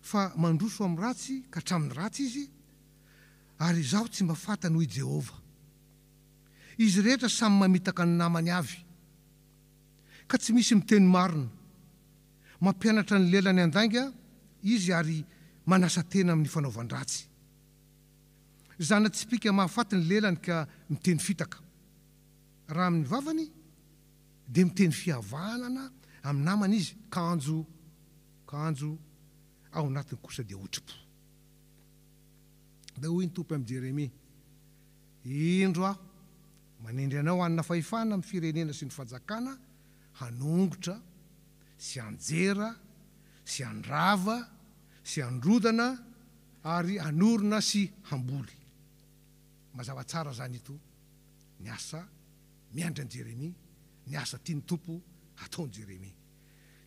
fa mandroso amin'ny ratsy ka hatramin'ny ratsy izy, ary izaho tsy mba fantany, hoy Jehovah. Izy rehetra samy mamitaka ny namany avy, ka tsy misy miteny marina. Mampianatra ny lelany handainga izy ary manasa tena amin'ny fanaovan-dratsy. Zana-tsipìka mahafaty ny lelany ka miteny fitaka. Raha amin'ny vavany. Dia miteny fihavanana amin'ny namany izy, kanjo, kanjo ao anatiny kosa dia otripo. Dia hoy ny Tompo amin'i Jeremia, Indro Aho manendry anao hanana fahefana amin'ny firenena sy ny fanjakana hanongotra sy hanjera sy handrava sy handrodana ary hanorina sy hamboly. Mazava tsara izany ito ny asa miandry an'i Jeremia, ny asa tian'ny Tompo hataon'i Jeremia.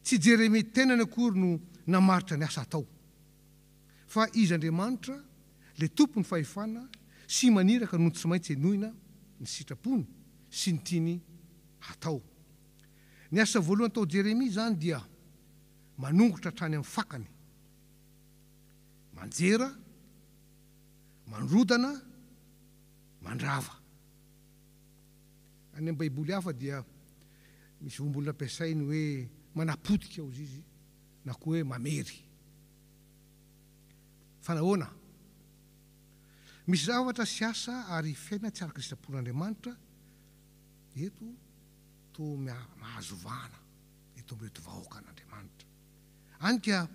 Tsy Jeremia tenany akory no namaritra ny asa hatao, fa Izy Andriamanitra, ilay Tompon'ny fahefana sy maniraka no tsy maintsy henoina ny sitrapony sy ny tiany hatao. Ny asa voalohany tao Jeremia izany dia manongotra hatrany amin'ny fakany, manjera, mandrodana, mandrava. Any amin'ny Baiboly hafa dia misy voambolana ampiasainy hoe manapotika hozy izy na koa hoe mamery. Fa nahoana? Misy zavatra sy asa ary fiainana tsy araka ny sitrapon'Andriamanitra eto toa mahazo vahana eto amin'ireto vahoakan'Andriamanitra. Any ka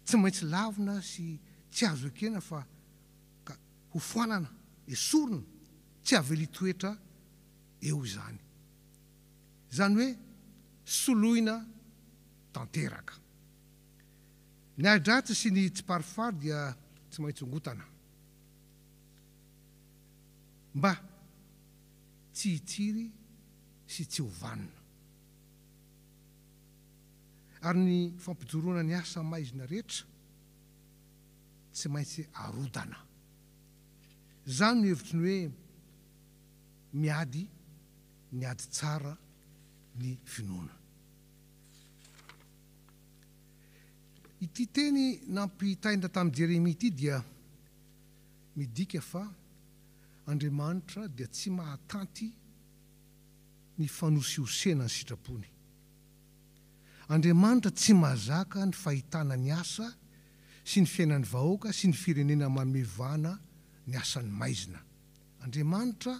tsy maintsy lavina sy tsy azo ekena fa ka hofoanana, esorina, tsy avela hitoetra eo izany. Izany hoe soloina tanteraka. Ny ahi-dratsy sy ny tsiparifary dia tsy maintsy ongotana mba tsy hitsiry sy tsy ho vanona. Ary ny fampijoroana ny asa maizina rehetra tsy maintsy arodana. Izany no hevitry ny hoe miady ny ady tsara ny finoana. Ity teny nampitaina tamin'i Jeremia ity dia midika fa Andriamanitra dia tsy mahatanty ny fanosihosena ny sitrapony. Andriamanitra tsy mahazaka ny fahitana ny asa sy ny fiainan'ny vahoaka sy ny firenena manome vahana ny asan'ny maizina. Andriamanitra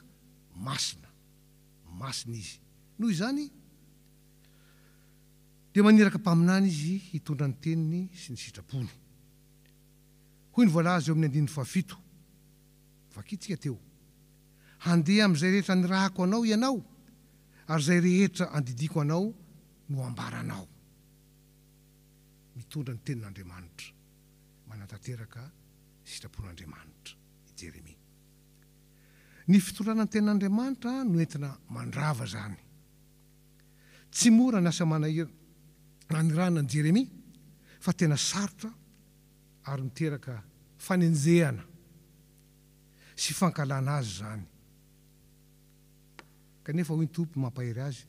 masina. Masina Izy. Noho izany, dia maniraka mpaminany Izy hitondra ny teniny sy ny sitrapony. Hoy ny voalaza eo amin'ny andininy fahafito, vakintsika teo, Handeha amin'izay rehetra anirahako anao ianao, ary izay rehetra andidiako anao no ambaranao. Mitondra ny tenin'Andriamanitra, manatanteraka ny sitrapon'Andriamanitra i Jeremia. Ny fitondrana ny tenin'Andriamanitra no entina mandrava izany. Tsy mora ny asa manahirana nanirahana an'i Jeremia, fa tena sarotra ary miteraka fanenjehana sy fankahalana azy izany. Kanefa hoy ny Tompo mampahery azy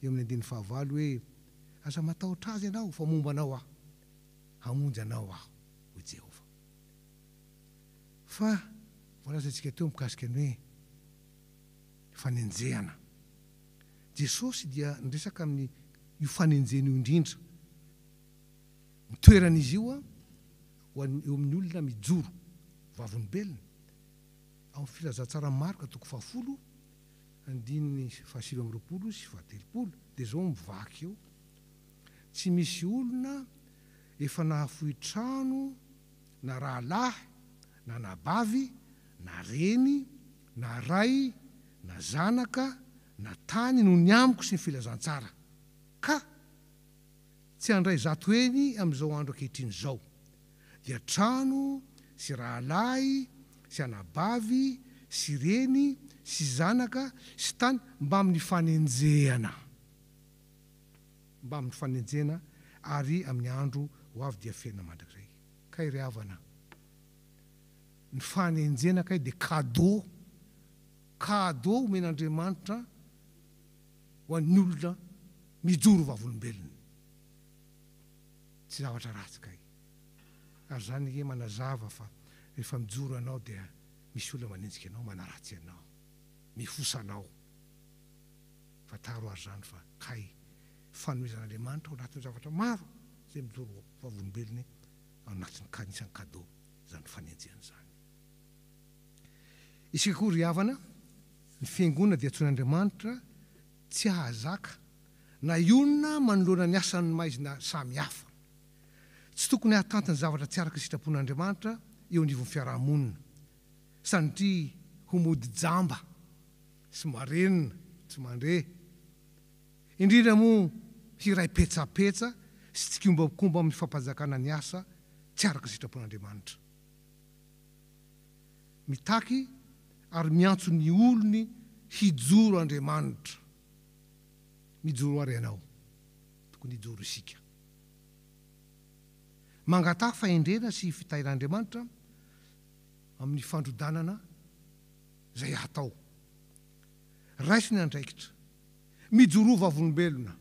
eo amin'ny andininy fahavalo hoe, Aza matahotra azy ianao, fa momba anao Aho. Hamonjy anao Aho, hoy Jehovah. Fa voalazantsika teo mikasika ny hoe fanenjehana. Jesosy dia niresaka amin'ny io fanenjehana io indrindra. Ny toeran'izy io ho an'ny eo amin'ny olona mijoro vavolombelona. Ao amin'ny Filazantsaran'i Marka toko fahafolo, andininy fahasivy amby 20 sy fahatelopolo, dia izao mivaky eo, Tsy misy olona efa nahafoy trano na rahalahy na anabavy na reny na ray na zanaka na tany noho ny amiko sy ny filazantsara, ka tsy handray 100 heny amin'izao andro ankehitriny izao, dia trano sy rahalahy sy anabavy sy reny sy zanaka sy tany mbamin'ny fanenjehana, mbamin'ny fanenjehana ary amin'ny andro ho avy dia fiainana mandrakizay. Kay ry havana, ny fanenjehana kay dia cadeau, cadeau omen'Andriamanitra ho an'ny olona mijoro vavolombelona. Tsy zavatra ratsy kay. Ary izany ange manazava fa rehefa mijoro ianao dia misy olona manenjika anao, manaratsy anao, mifosa anao. Fantaro ary izany fa kay fanomezan'Andriamanitra ao anatin'ny zavatra maro izay mijoro vavolombelona ao anatin'ny anisan'ny cadeau izany fanenjehana izany. Isika koa ry havana, ny fiangonana dia antsoin'Andriamanitra. Tsy hahazaka na hionona manoloana ny asan'ny maizina samihafa. Tsy tokony hahatanty ny zavatra tsy araka ny sitrapon'Andriamanitra eo anivon'ny fiaraha-monina. Sanatria ho mody jamba sy marenina tsy mandre. Indrindra moa hiray petsapetsa sy tsikombakomba amin'ny fampanjakana ny asa tsy araka ny sitrapon'Andriamanitra. Mitaky ary miantso ny olony hijoro Andriamanitra. Mijoro àry ianao. Tokony hijoro isika. Mangataha fahendrena sy fitahian'Andriamanitra amin'ny fandrodanana izay hatao. Raiso ny andraikitra. Mijoroa vavolombelona.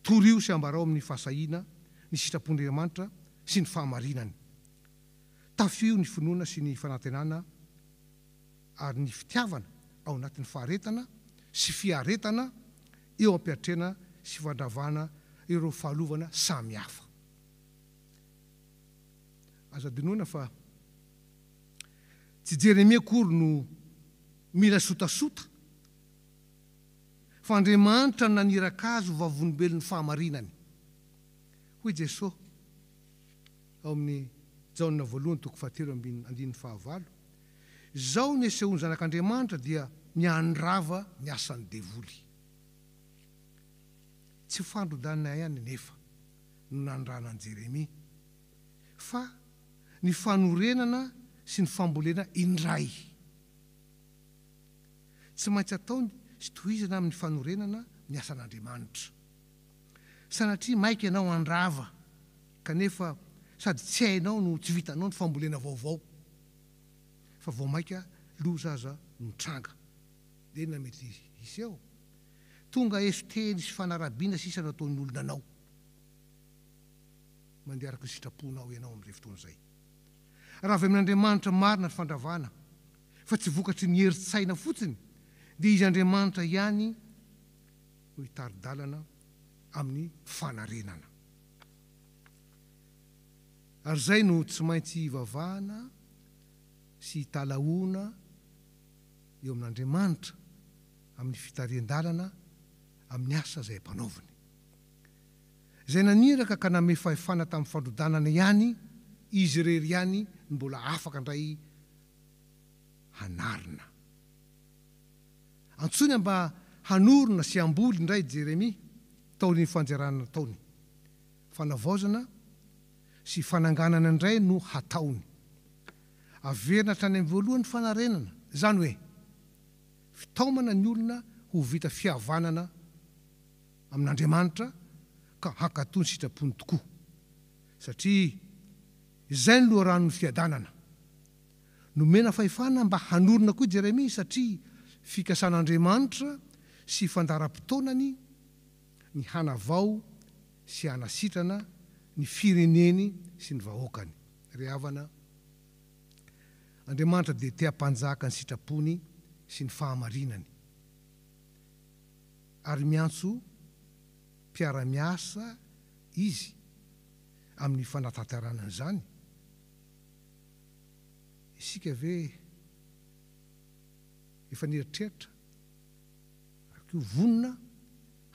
Torio sy ambarao amin'ny fahasahiana ny sitrapon'Andriamanitra sy ny fahamarinany. Tafio ny finoana sy ny fanantenana ary ny fitiavana ao anatin'ny faharetana sy fiaretana eo am-piatrehana sy fandravana ireo fahalovana samihafa. Aza adinoina fa tsy Jeremia akory no mila sotasota fa Andriamanitra no naniraka azy ho vavolombelon'ny fahamarinany. Hoy Jesoa ao amin'ny Jaona voalohany toko fahatelo ambin'ny andininy fahavalo, Izao ny asehoan'ny Zanak'Andriamanitra dia ny handrava ny asan'ny devoly. Tsy fandrodanana ihany anefa no nandrana an'i Jeremia, fa ny fanorenana sy ny fambolena indray. Tsy maintsy ataony sy tohizana amin'ny fanorenana ny asan'Andriamanitra. Sanatria maika ianao handrava kanefa sady tsy hainao no tsy vitanao ny fambolena vaovao fa vao maika loza aza no mitranga. Dia inona mety hiseho? Tonga eso teny sy fanarabiana sisa no ataon'ny olona anao. Mandeha araka ny sitraponao ianao amin'izay fotoana izay. Raha avy amin'Andriamanitra marina ny fandravana fa tsy vokatry ny herin-tsaina fotsiny dia Izy Andriamanitra ihany no hitari-dalana amin'ny fanarenana. Ary izay no tsy maintsy hivavahana sy hitalahoana eo amin'Andriamanitra amin'ny fitarihan-dalana amin'ny asa izay ampanaoviny. Izay naniraka ka namehy fahefana tamin'ny fandrodanana ihany, Izy irery ihany no mbola afaka indray hanarina. Antsoina mba hanorina sy hamboly indray Jeremia taorian'ny fanjerana nataony. Fanavaozana sy fananganana indray no hataony. Averina hatrany amin'ny voalohany ny fanarenana, izany hoe, fitaomana ny olona ho vita fihavanana amin'Andriamanitra ka hankatò ny sitrapony tokoa, satria izay no loharanon'ny fiadanana. Nomena fahefana mba hanorina koa i Jeremia satria fikasan'Andriamanitra sy fandaharam-potoanany ny hanavao sy hanasitrana ny fireneny sy ny vahoakany. Ry havana, Andriamanitra dia te hampanjaka ny sitrapony sy ny fahamarinany, ary miantso mpiara-miasa Izy amin'ny fanatanterahana an'izany. Isika ve efa nieritreritra ary koa vonona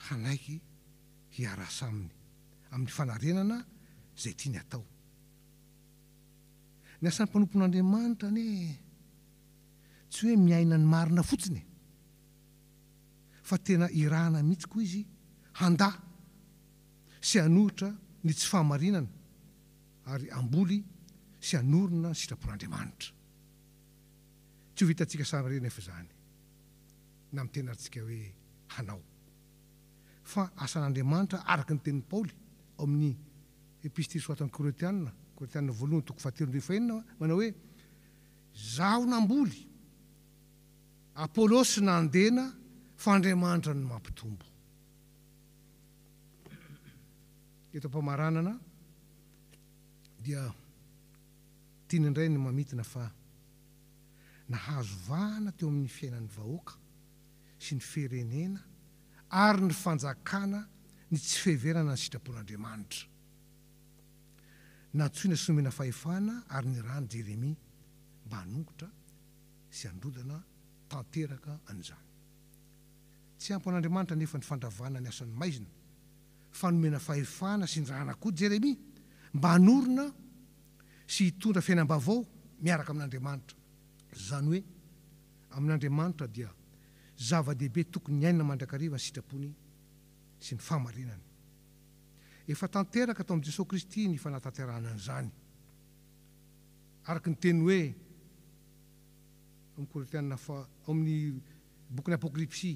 hanaiky hiarasa aminy amin'ny fanarenana izay tiany hatao? Ny asan'ny mpanompon'Andriamanitra anie tsy hoe miaina ny marina fotsiny e, fa tena irahana mihitsy koa izy handà sy hanohitra ny tsy fahamarinana ary hamboly sy hanorina ny sitrapon'Andriamanitra. Tsy ho vitantsika samirery anefa izany, na miteny ary tsika hoe hanao. Fa asan'Andriamanitra araka ny tenin'i Paoly ao amin'ny Epistily soratan'ny Korintiana, Korintiana voalohany toko fahatelo ambin'ny fahenina, manao hoe, Izaho namboly, Apolosy nandena, fa Andriamanitra no mampitombo. Eto am-pamaranana dia tiana indray ny mamintina fa nahazo vahana teo amin'ny fiainan'ny vahoaka sy ny firenena ary ny fanjakana ny tsy fiheverana ny sitrapon'Andriamanitra. Nantsoina sy nomena fahefana ary nirahan'i Jeremia mba hanongotra sy handrodana tanteraka an'izany. Tsy ampy ho an'Andriamanitra anefa ny fandravana ny asan'ny maizina, fa nomena fahefana sy nirahana koa Jeremia mba hanorina sy hitondra fiainam-baovao miaraka amin'Andriamanitra. Izany hoe, amin'Andriamanitra dia zava-dehibe tokony hiainana mandrakariva ny sitrapony sy ny fahamarinany. Efa tanteraka tao amin'i Jesoa Kristy ny fanatanterahana an'izany. Araka ny teny hoe ao amin'ny Korintiana faha, ao amin'ny bokin'ny Apokalypsy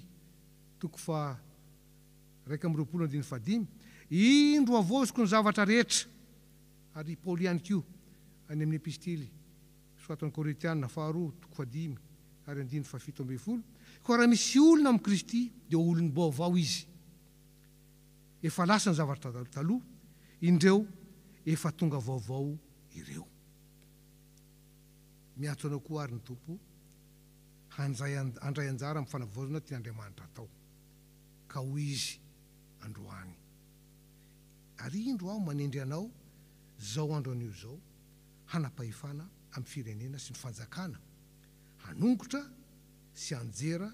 toko faha 21 andininy fahadimy, Indro havaoziko ny zavatra rehetra, ary i Paoly ihany koa any amin'ny epistily soratan'ny Korintiana faharoa toko fahadimy ary andininy fahafito ambin'ny folo, Koa raha misy olona amin'i Kristy dia olom-baovao izy. Efa lasa ny zavatra taloha, indreo efa tonga vaovao ireo. Miantso anao koa àry ny Tompo handray handray anjara amin'ny fanavaozana tian'Andriamanitra hatao. Ka hoy Izy androany, Ary indro Aho manendry anao izao andro anio izao hanam-pahefana amin'ny firenena sy ny fanjakana, hanongotra sy hanjera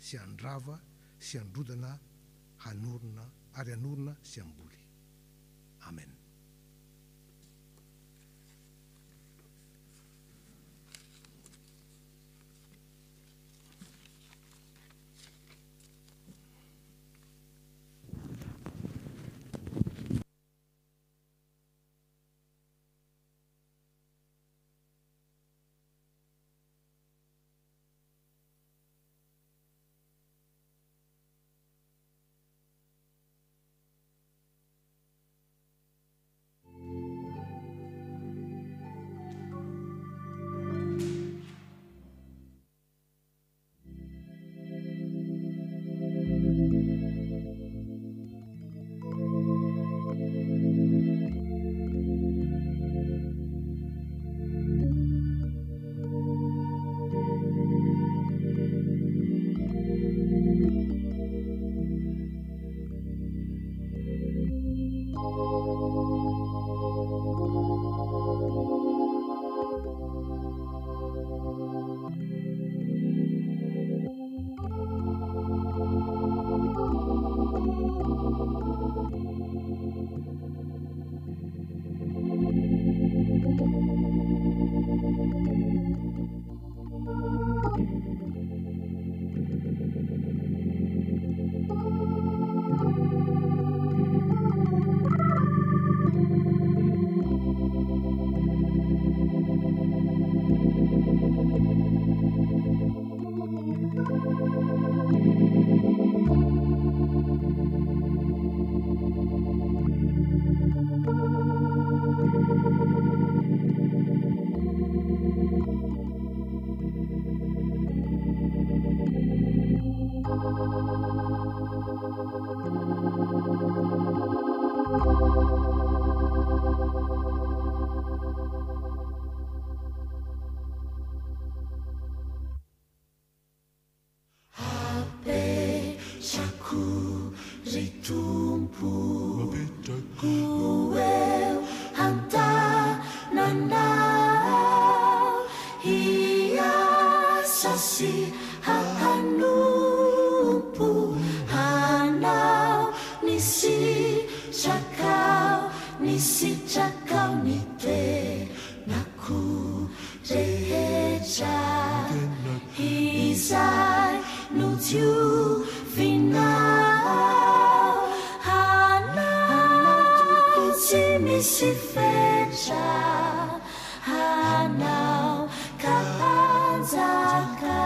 sy handrava sy handrodana hanorina ary hanorina sy hamboly. Amen.
Apetrako ry Tompo ho eo an-tananao hiasa sy hanompo Anao ny sitrakao, ny sitrakao ny tenako rehetra izay nodiovinao Anao tsy misy fetra Anao ka hanjaka.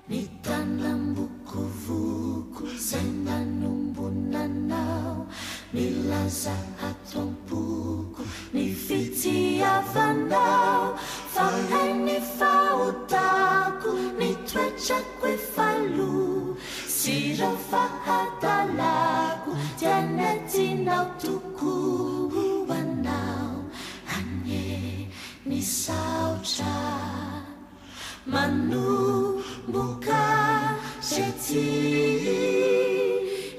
Ny tanam-bokovoko izay nanombonanao Milaza ato am-poko ny fitiavanao Fa hay ny fahotako, ny toetrako efa lo Sy ireo fahadalako dia nentinao tokoa Ho anao anie ny saotra. Manomboka sety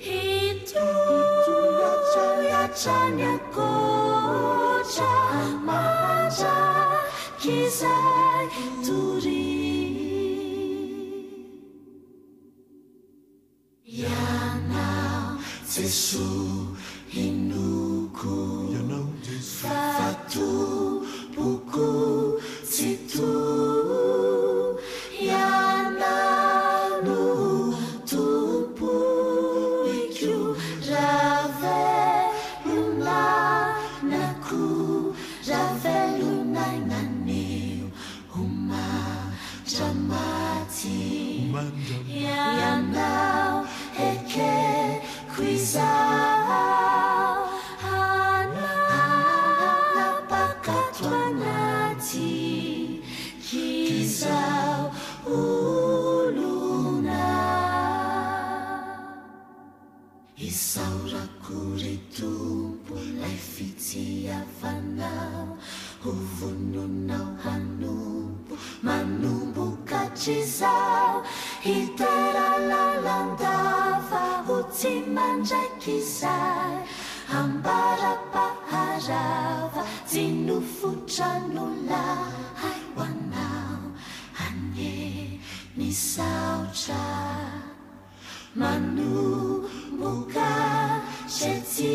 hitohy hatrany ankoatra mandrakizay doria.
Jesoa inoako Ianao Jesoa Fa Tompoko Tsitoha Ianao no Tompoiko Raha velona na koa raha velona anio Ho mandra-maty Ianao ekeko izao Hanapaka ato anaty k'izao olona. Isaorako ry Tompo lay fitiavanao Ho vononao hanompo manomboka hatrizao Hidera lalandava ho tsy mandrakizay Ambara-paharava tsy nofo-trano lahy ho anao anie Misaotra Manomboka zay tsy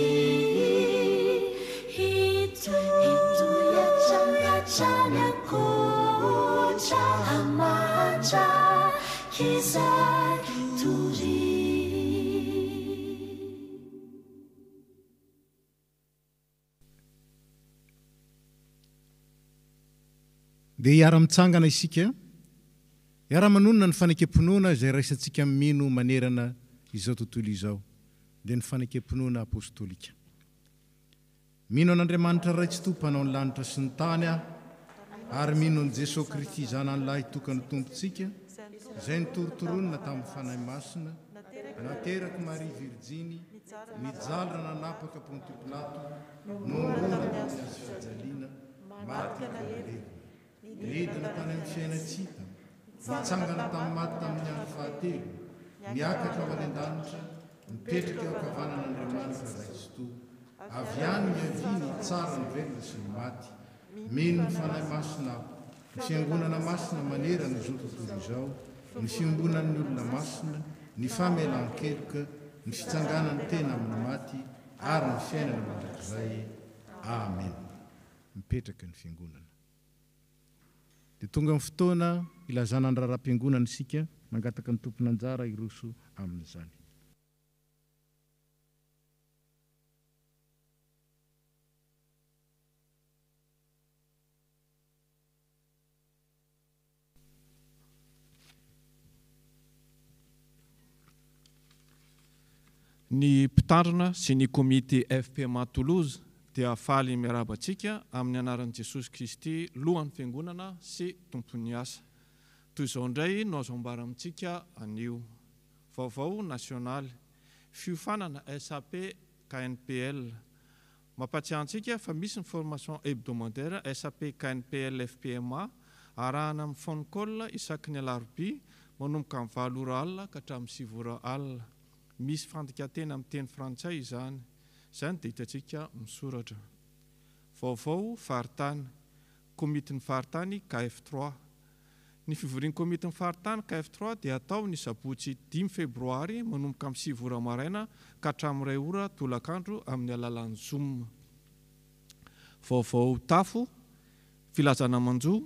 hitohy hatrany hatrany ankoatra mandrakizay doria.
Dia hiara-mitsangana isika, hiara-manonona ny fanekem-pinoana izay raisintsika mino manerana izao tontolo izao, dia ny fanekem-pinoana apostolika. Mino an'Andriamanitra Ray Tsitoha Mpanao ny lanitra sy ny tany aho, ary mino an'i Jesoa Kristy Zanany Lahy Tokana Tompontsika, izay nitorontoronina tamin'ny Fanahy Masina, naterak'i Maria Virjiny, nijaly raha nanapaka Pontio Pilato, nohomboana tamin'ny hazo fijaliana, maty ka nalevina. Nidina tany amin'ny fiainan-tsy hita, nitsangana tamin'ny maty tamin'ny andro fahatelo, niakatra ho any an-danitra, mipetraka eo ankavanan'Andriamanitra Ray Tsitoha. Avy any niaviany hitsara ny velona sy ny maty. Mino ny Fanahy Masina aho, ny Fiangonana masina manerana izao tontolo izao, ny fiombonan'ny olona masina, ny famelan-keloka, ny fitsanganan'ny tena amin'ny maty ary ny fiainana mandrakizay. Amena. Mipetraka ny Fiangonana. Dia tonga ny fotoana hilazana ny raharaham-piangonana isika, mangataka ny tompon'anjara hiroso amin'izany.
Ny mpitandrina sy ny komity FPMA Toulouse dia faly miarahaba antsika amin'ny anaran'i Jesosy Kristy Lohan'ny Fiangonana sy Tompon'ny asa. Toy izao indray no azo ambara amintsika anio. Vaovao nasionaly. Fiofanana SAP KNPL. Mampatsiahy antsika fa misy ny formation hebdomadaire SAP KNPL FPMA arahana amin'ny phone call isaky ny alarobia manomboka amin'ny valo ora alina ka hatramin'ny sivy ora alina. Misy fandikan-teny amin'ny teny frantsay izany. Izany dia hitantsika misoratra. Vaovao faritany. Komitin'ny faritany KF trois. Ny fivorian'ny komitin'ny faritany KF trois dia hatao ny sabotsy dimy febroary manomboka amin'ny sivy ora maraina ka hatramin'ny iray ora tolakandro amin'ny alalan'ny zoom. Vaovao tafo, filazana manjo,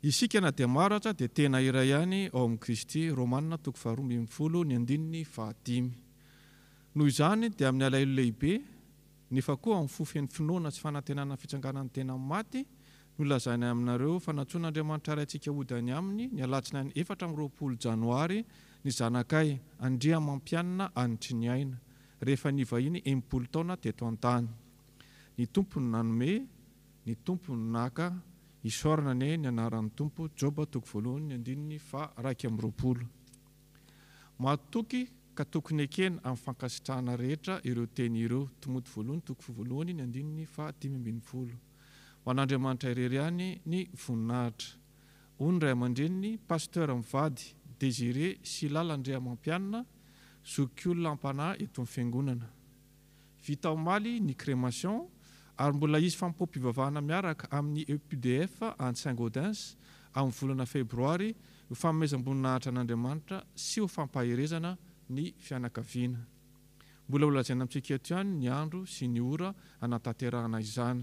Isika na dia maro aza dia tena iray ihany ao amin'i Kristy, Romana toko faharoa ambinifolo ny andininy fahadimy. Noho izany dia amin'ny alahelo lehibe, nefa koa amin'ny fo feno finoana sy fanantenana ny fitsanganan'ny tena amin'ny maty, no lazainay aminareo fa nantsoin'Andriamanitra Raintsika hody any Aminy ny alatsinainy 24 janoary ny zanakay, Andriamampianina Anitriniaina, rehefa nivahiny 60 taona teto an-tany. Ny Tompo no nanome, ny Tompo no naka, isaorana anie ny anaran'ny Tompo, Joba toko voalohany andininy faha 21. Mahatoky ka tokony ekena amin'ny fankasitrahana rehetra ireo teny ireo, Timoty voalohany toko voalohany ny andininy faha 15. Ho an'Andriamanitra irery ihany ny voninahitra. Hoy ny ray aman-dreniny, Pasteur mivady, Désiré sy Lala Andriamampianina, zokiolona am-panahy eto amin'ny fiangonana. Vita omaly ny crémation ary mbola hisy fanompoam-pivavahana miaraka amin'ny EPUDF any Saint Gaudens amin'ny volana febroary ho fanomezam-boninahitra an'Andriamanitra sy ho fampaherezana ny fianakaviana. Mbola ho lazaina amintsika eto ihany ny andro sy ny ora hanatanterahana izany.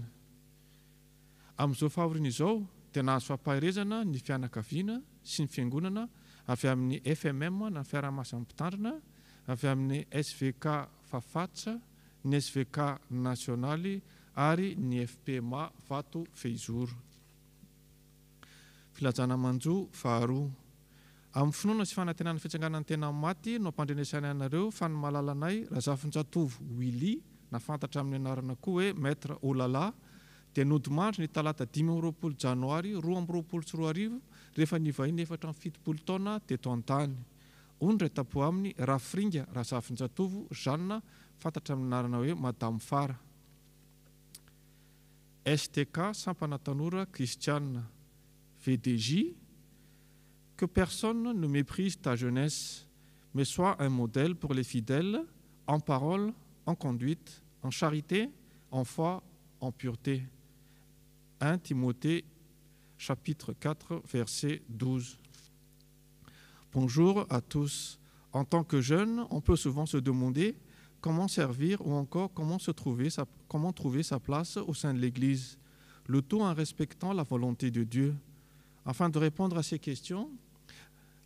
Amin'izao fahoriana izao dia nahazo fampaherezana ny fianakaviana sy ny fiangonana avy amin'ny FMM na ny Fiaraha-masin'ny Mpitandrina, avy amin'ny SVK Fafatsa, ny SVK Nasionaly ary ny FPMA Vato Fehizoro. Filazana manjo faharoa. Amin'ny finoana sy fanantenana fitsanganan'ny tena amin'ny maty no ampandrenesanay anareo fa ny malalanay Razafinjatovo Willy na fantatra amin'ny anarana koa hoe Maître Olala dia nodimandry ny talata 25 janoary 2022 rehefa nivahiny 74 taona teto an-tany. Hoy ny iray tampo aminy Rafiringa Razafinjatovo Jeanne fantatra amin'ny anarana hoe Madame Fara. STK Sampana Tanora Kristiana, VDJ, Que personne ne méprise ta jeunesse, mais sois un modèle pour les fidèles en parole, en conduite, en charité, en foi, en pureté. 1 Timothée chapitre 4 verset 12. Bonjour à tous. En tant que jeune, on peut souvent se demander comment servir ou encore comment, se trouver sa, comment trouver sa place au sein de l'Église, le tout en respectant la volonté de Dieu. Afin de répondre à ces questions,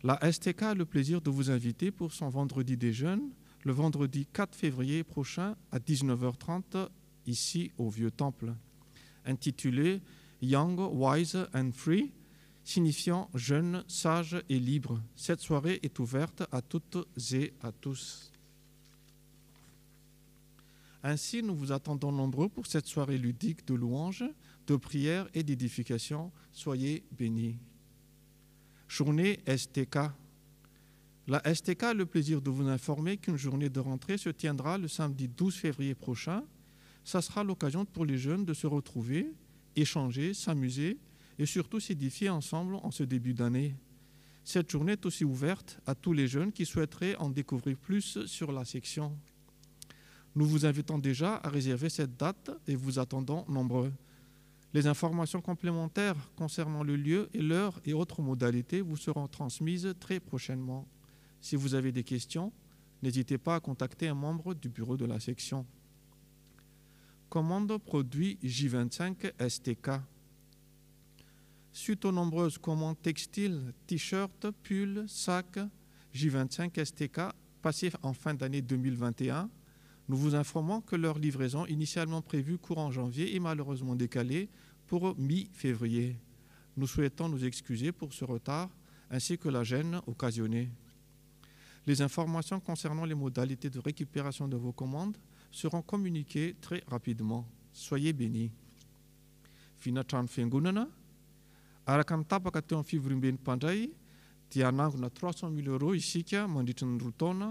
la STK a le plaisir de vous inviter pour son vendredi des jeunes, le vendredi 4 février prochain à 19h30 ici au Vieux Temple, intitulé Young, Wise and Free, signifiant jeune, sage et libre. Cette soirée est ouverte à toutes et à tous. Ainsi, nous vous attendons nombreux pour cette soirée ludique de louanges, de prières et d'édification. Soyez bénis. Journée STK. La STK a le plaisir de vous informer qu'une journée de rentrée se tiendra le samedi 12 février prochain. Ça sera l'occasion pour les jeunes de se retrouver, échanger, s'amuser et surtout s'édifier ensemble en ce début d'année. Cette journée est aussi ouverte à tous les jeunes qui souhaiteraient en découvrir plus sur la section. Nous vous invitons déjà à réserver cette date et vous attendons nombreux. Les informations complémentaires concernant le lieu et l'heure et autres modalités vous seront transmises très prochainement. Si vous avez des questions, n'hésitez pas à contacter un membre du bureau de la section. Commande produit J25 STK. Suite aux nombreuses commandes textiles, t-shirts, pulls, sacs J25 STK passées en fin d'année 2021, nous vous informons que leur livraison initialement prévue courant janvier est malheureusement décalée pour mi-février. Nous souhaitons nous excuser pour ce retard ainsi que la gêne occasionnée. Les informations concernant les modalités de récupération de vos commandes seront communiquées très rapidement. Soyez bénis. Vina trano fiangonana araka ny tapaka teo amin'ny fivoriamben'ny mpandray dia hanangona 300 mille euros isika mandritra ny roa taona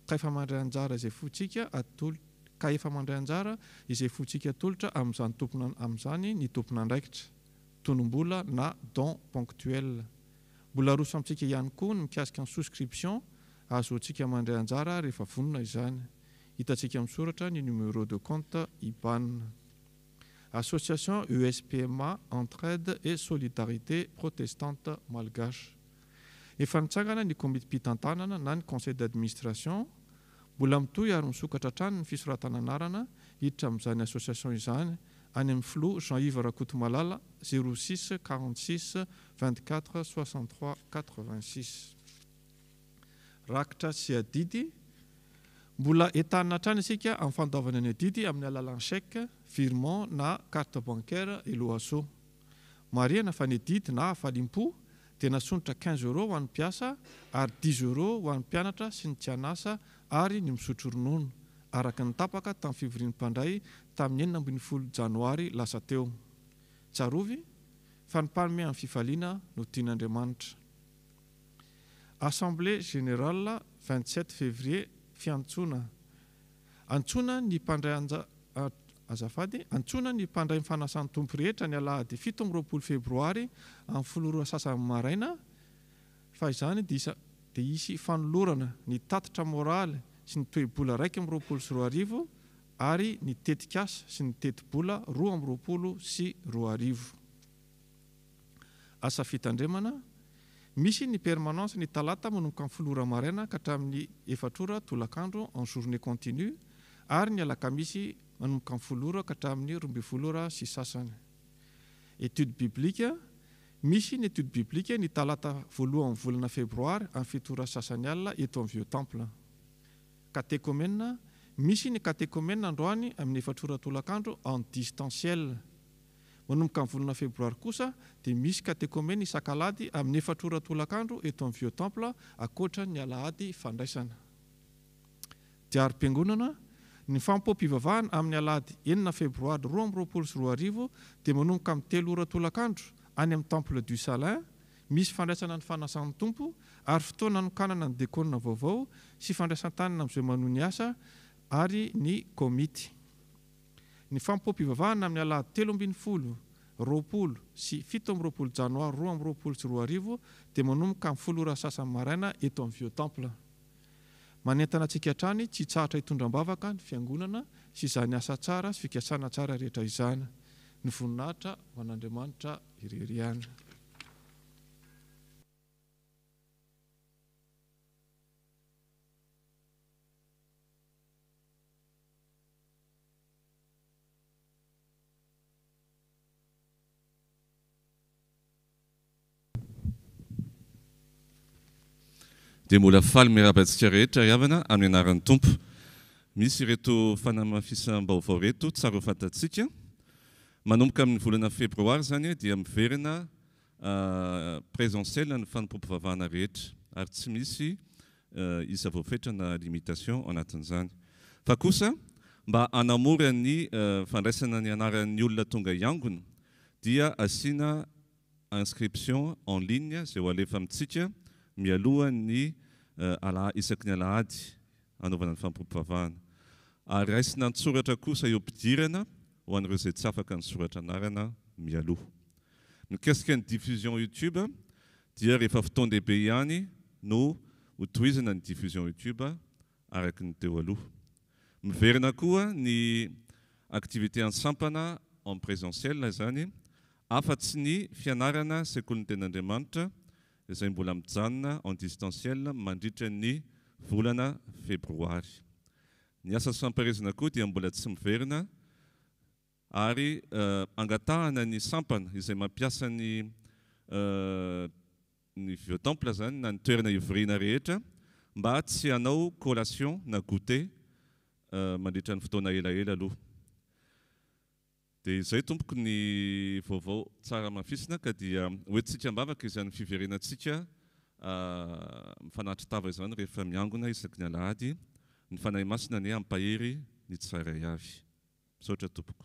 ka efa mandray anjara izay fontsika atolo ka efa mandray anjara izay fontsika atolotra amin'izany tompona amin'izany ny tompon'andraikitra tonom-bola na don ponctuel. Mbola aroso amintsika ihany koa ny mikasika ny souscription ahazoantsika mandray anjara rehefa vonona izany. Hitantsika misoratra ny numéro de compte IBAN. Association ESPMA Entraide et Solidarité Protestante Malgache. Efa nitsangana ny komitim-pitantanana na ny conseil d'administration, mbola mitohy ary misokatra hatrany ny fisoratana anarana hiditra amin'izany association izany any amin'ny filoha Jean Yves Rakotomalala 06 46 24 63 86. Rakitra sy adidy, Mbola entanina hatrany isika amin'ny fandoavana ny adidy amin'ny alalan'ny chèque, virement na carte bancaire Eloaso. Marihana fa ny adidy na hafaliam-po dia nasondrotra quinze euros ho an'ny mpiasa ary dix euros ho an'ny mpianatra sy ny tsy an'asa ary ny misotro ronono, araka ny tapaka tamin'ny fivorian'ny mpandray tamin'ny 16 janoary lasa teo. Tsarovy fa ny mpanome amin'ny fifaliana no tian'Andriamanitra. Assemblée générale 27 février Fiantsoana Antsoina ny mpandray anja Azafady, antsoina ny mpandray ny fanasan'ny Tompo rehetra ny alahady 27 febroary amin'ny folo ora sasany maraina fa izany dia dia hisy fanolorana ny tatitra moraly sy ny toe-bola 2021 ary ny tetikasa sy ny tetibola 2022. Asa fitandremana, Misy ny permanence ny talata manomboka amin'ny folo ora maraina ka hatramin'ny efatra ora tolakandro en journée continue. ary ny alakamisy manomboka amin'ny 10 ora ka hatramin'ny 12h30. Étude biblique, Misy ny étude biblique ny talata voalohan'ny volana febroary amin'ny 7h30 alina eto amin'ny Vieux Temple. Katekomena, Misy ny katekomena androany amin'ny 4 ora tolakandro en distanciel. Manomboka amin'ny volana febroary kosa dia misy katekomena isak'alahady amin'ny 4 ora tolakandro eto amin'ny Vieux Temple ankoatra ny alahady fandraisana. Diarim-piangonana, Ny fanompoam-pivavahana amin'ny alahady 6 febroary 2022 dia manomboka amin'ny 3 ora tolakandro any amin'ny Temple du Salin, misy fandraisana ny fanasan'ny Tompo ary fotoana hanokanana ny dekôna vaovao sy fandraisan-tanana amin'izay manohy ny asa ary ny komity. Ny fanompoam-pivavahana amin'ny alahady 13, 20 sy 27 janoary 2022 dia manomboka amin'ny 10 ora sasany maraina eto amin'ny Vieux Temple. Manentana antsika hatrany tsy hitsahatra hitondra am-bavaka ny Fiangonana sy izany asa tsara sy fikasana tsara rehetra izany. Ny voninahitra ho an'Andriamanitra irery ihany.
Dia mbola faly miarahaba antsika rehetra ry havana amin'ny anaran'ny Tompo. Misy ireto fanamafisam-baovao ireto tsara ho fantatsika. Manomboka amin'ny volana febroary izany dia miverina présentiel ny fanompoam-pivavahana rehetra ary tsy misy isa voafetra na limitation ao anatin'izany. Fa kosa mba hanamora ny fandraisana ny anaran'ny olona tonga hiangona dia asiana inscription en ligne izay ho alefa amintsika mialoha ny isaky ny alahady hanaovana ny fampiompivavahana. Ary raisina an-tsoratra kosa eo am-pidirana ho an'ireo izay tsy afaka nisoratra anarana mialoha. Mikasika ny diffusion YouTube dia rehefa fotoan-dehibe ihany no ho tohizana ny diffusion YouTube araka ny teo aloha. Miverina koa ny activité an-sampana en présentiel izany afa-tsy ny fianarana Sekolin'ny Tenin'Andriamanitra izay mbola mijanona en distanciel mandritra ny volana febroary. Ny asa sy fampielezana koa dia mbola tsy miverina ary angatahana ny sampana izay mampiasa ny ny vieux temple izany na ny toerana ivoriana rehetra mba tsy hanao collation na goûter mandritra ny fotoana elaela aloha. Dia izay tompoko ny vaovao tsara hamafisina ka dia hoentintsika am-bavaka izany fiverenantsika mifanatri-tava izany rehefa miangona isaky ny alahady. Ny Fanahy Masina anie hampahery ny tsirairay avy. Misaotra tompoko.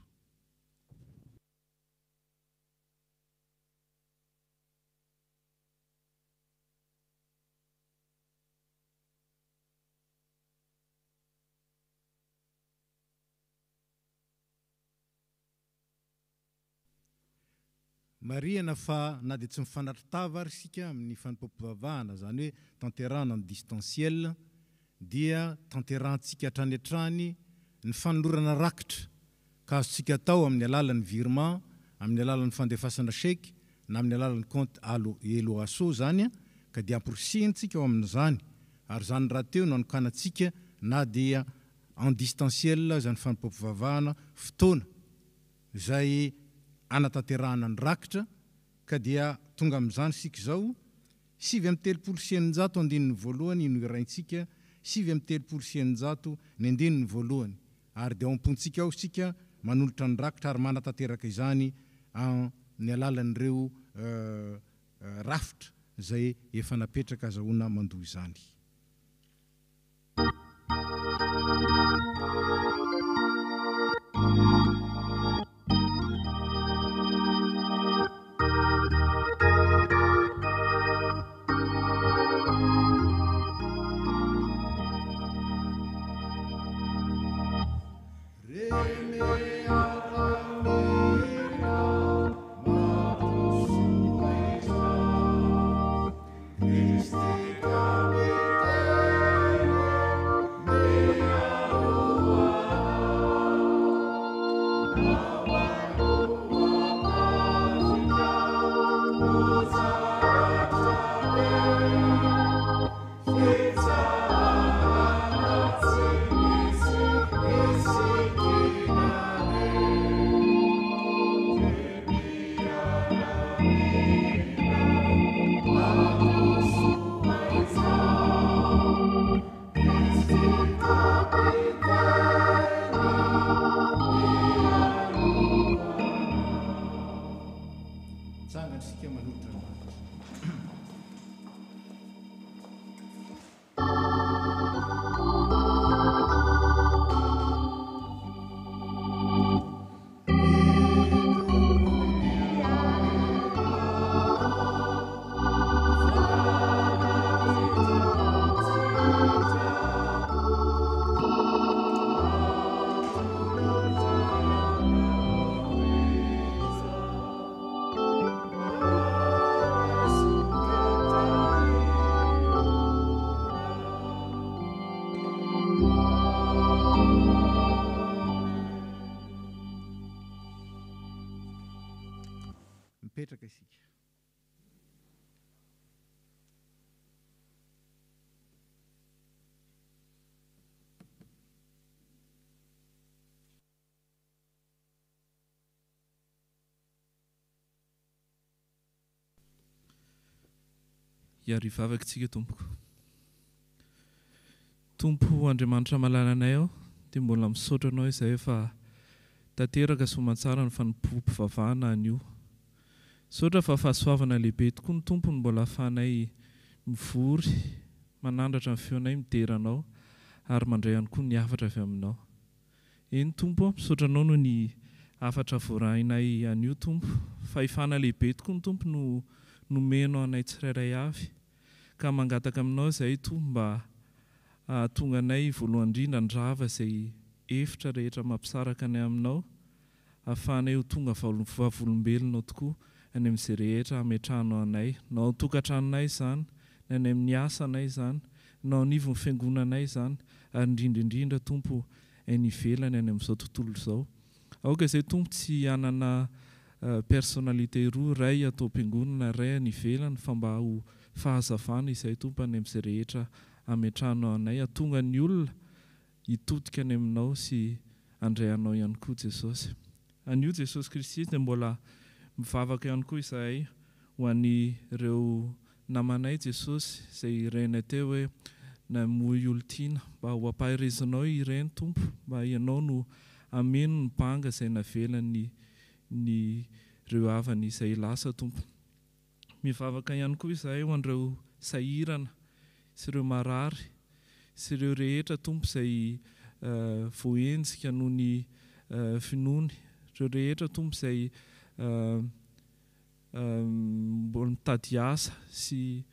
Marihana fa na dia tsy mifanatri-tava ary isika amin'ny fanompoam-pivavahana, izany hoe tanterahana en distanciel, dia tanterahantsika hatrany hatrany ny fanolorana rakitra ka azontsika atao amin'ny alalan'ny virement, amin'ny alalan'ny fandefasana chèque na amin'ny alalan'ny compte Allo Helloasso izany ka dia amporisihintsika ao amin'izany ary izany rahateo no anokanantsika na dia en distanciel izany fanompoam-pivavahana fotoana izay anatanterahana ny rakitra ka dia tonga amin'izany isika izao 639 andininy voalohany no iraintsika 639 ny andininy voalohany ary dia ao am-pontsika ao isika manolotra ny rakitra ary manatanteraka izany amin'ny alalan'ireo rafitra izay efa napetraka azahoana mandoa izany. Mipetraka isika.
Hiary hivavaka isika tompoko. Tompo Andriamanitra malalanay ô, dia mbola misaotra Anao izahay fa tanteraka soamantsara ny fanompoam-pivavahana anio. Misaotra fa fahasoavana lehibe tokoa ny Tompo no mbola ahafahanay mivory, manandratra ny feonay midera Anao ary mandray ihany koa ny hafatra avy Aminao. Eny Tompo ô, misaotra Anao noho ny hafatra voarahinay anio Tompo. Fahefana lehibe tokoa ny Tompo no nomenao anay tsirairay avy. Ka mangataka Aminao izahay Tompo mba hahatonga anay voalohany indrindra handrava izay efitra rehetra mampisaraka anay Aminao, hahafahanay ho tonga vavolombelonao tokoa any amin'izay rehetra hametrahanao anay, na ao an-tokantranonay izany, na any amin'ny asanay izany, na ao anivon'ny fiangonanay izany, ary indrindra indrindra, Tompo, any ivelany any amin'izao tontolo izao. Aoka izay, Tompo, tsy hanana personnalité roa, iray ato am-piangonana, iray any ivelany, fa mba ho fahazavana izay, Tompo, any amin'izay rehetra hametrahanao anay, hahatonga ny olona hitodika any aminao sy handray anao ihany koa Jesosy. Anio Jesosy Kristy dia mbola mivavaka ihany koa izahay ho an'ireo namanay Jesosy izay renay teo hoe namoy olon-tiana mba ho ampaherezinao ireny Tompo mba Ianao no hameno ny banga izay navelany ny ireo havany izay lasa Tompo. Mivavaka ihany koa izahay ho an'ireo sahirana sy ireo marary sy ireo rehetra Tompo izay voahenjika noho ny finoany, ireo rehetra Tompo izay mbola mitady asa sy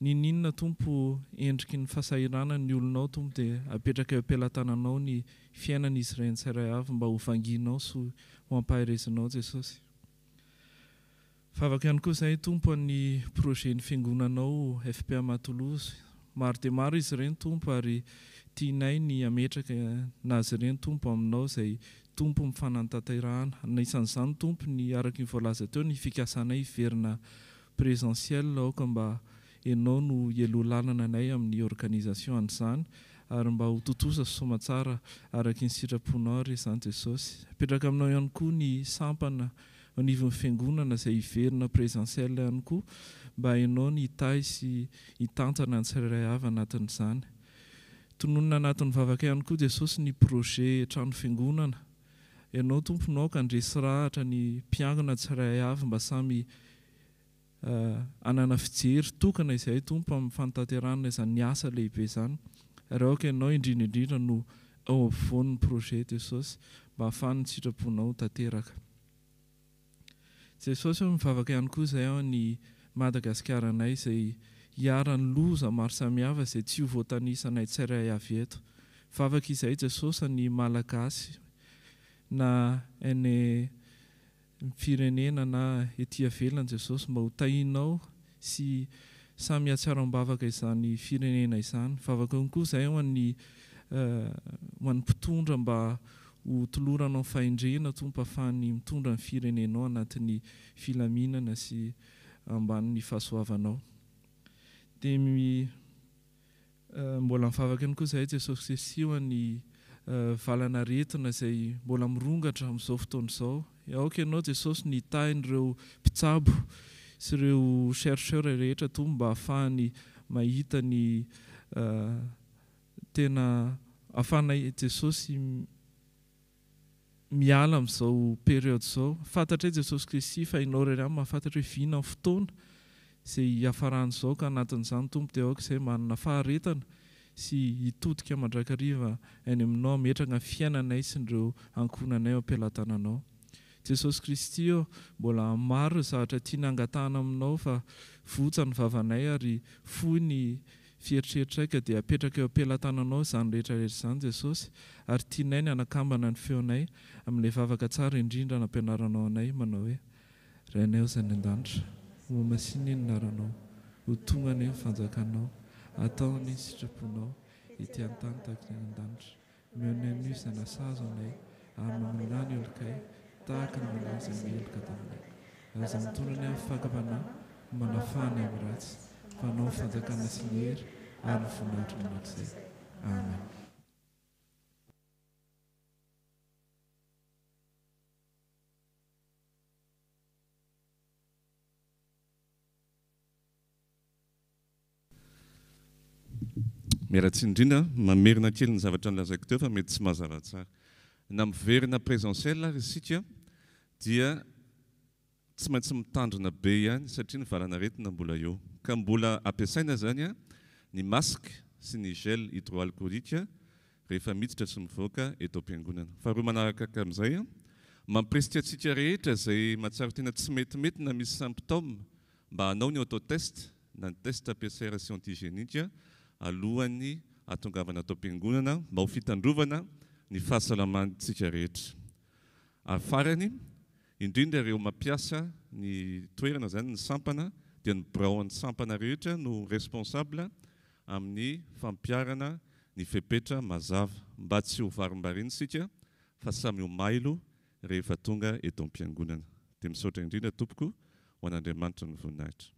n'inon'inona Tompo endriky ny fahasahiranany ny olonao Tompo dia apetraka eo am-pelatananao ny fiainan'izy ireny tsirairay avy mba ho vangianao sy ho ampaherezinao Jesosy. Vavaka ihany koa izahay Tompo an'ny projet ny fiangonanao FPMA Toulouse. Maro dia maro izy ireny Tompo ary tianay ny hametraka nazy ireny Tompo aminao izay Tompo ny fanantanterahana. Anisan'izany Tompo ny araka ny voalaza teo ny fikasanay hiverina présentiel aoka mba Ianao no hialoha lalana anay amin'ny organisation an'izany ary mba ho tontosa sy soamatsara araky ny sitraponao re izany Jesosy. Apetraka aminao ihany koa ny sampana anivon'ny fiangonana izay hiverina présentiel ihany koa mba Ianao ny hitahy sy hitantana ny tsirairay avy anatin'izany. Tononina anatin'ny vavaka ihany koa Jesosy ny projet trano fiangonana. Ianao Tompo no aoka handresy rahatra ny mpiangona tsirairay avy mba samy hanana fijery tokana izahay Tompo amin'ny fanatanterahana izany asa lehibe izany ary aoka Ianao indrindra indrindra no ao afovoan'ny projet Jesosy mba hahafahan'ny sitraponao ho tanteraka. Jesosy ô mivavaka ihany koa izahay ao ny Madagasikara-nay izay iharan'ny loza maro samihafa izay tsy ho voatanisanay tsirairay avy eto. Mivavaka izahay Jesosy ny Malagasy na any firenena na ety avelany Jesosy mba ho tahinao sy samy hahatsiaro am-bavaka izany firenena izany. Vavaka ihany koa izay ho an'ny ho an'ny mpitondra mba ho toloranao fahendrena Tompo ahafahany mitondra ny firenenao anatin'ny filaminana sy ambanin'ny fahasoavanao. Dia mi Mbola mivavaka ihany koa izahay Jesosy Kristy ho an'ny valan'aretina izay mbola mirongatra amin'izao fotoana izao. Aoka Ianao Jesosy ny hitahy an'ireo mpitsabo sy ireo chercheurs rehetra Tompo mba hahafahany mahita ny tena ahafahanay Jesosy miala amin'izao période izao. Fantatray Jesosy Kristy fa Ianao irery ihany mahafantatra hoe vina ny fotoana izay hiafaran'izao ka anatin'izany Tompo dia aoka izay manana faharetana sy hitodika mandrakariva any Aminao hametraka ny fiainanay sy ireo ankohonanay eo am-pelatananao. Jesosy Kristy ô, mbola maro ireo zavatra tiana hangatahana Aminao fa votsa ny vavanay ary fohy ny Fieritreritray ka dia apetraka eo am-pelatananao izany rehetra rehetra izany Jesosy ary tianay ny hanakambana ny feonay amin'ilay vavaka tsara indrindra nampianaranao anay manao hoe, Rainay ao izay any an-danitra, hohamasinina ny anaranao, ho tonga anie ny fanjakanao, atao anie ny sitraponao ety an-tany tahaka ny any an-danitra. Omeo anay anio izay nasazo anay, ary mamelà ny helokay, tahaka ny namelà izay meloka taminay.
Ary aza mitondra ny amin'ny fakam-panahy, fa manafaha ny amin'ny ratsy, fa Anao ny fanjakana sy ny hery ary ny voninahitra mandrakizay. Amen.
Miala tsiny indrindra, mamerina kely ny zavatra nolazaiko teo fa mety tsy mazava tsara. Na miverina présentiel ary isika dia tsy maintsy mitandrina be ihany satria ny valanaretina mbola eo. Ka mbola ampiasaina izany ny masque sy ny gel hydroalcoolique rehefa miditra sy mivoaka eto am-piangonana. Faharoa manaraka amin'izay, mampirisika antsika rehetra izay mahatsiaro tena tsy metimety na misy symptômes mba hanao ny autotest na ny test PCR sy antigénique alohan'ny hahatongavana ato am-piangonana mba ho fitandrovana ny fahasalamantsika rehetra. Ary farany, indrindra ireo mampiasa ny toerana izany, ny sampana, dia ny biraon'ny sampana rehetra no responsable amin'ny fampiharana ny fepetra mazava mba tsy ho varimbariana isika fa samy ho mailo rehefa tonga eto am-piangonana. Dia misaotra indrindra tompoko, ho an'Andriamanitra ny voninahitra.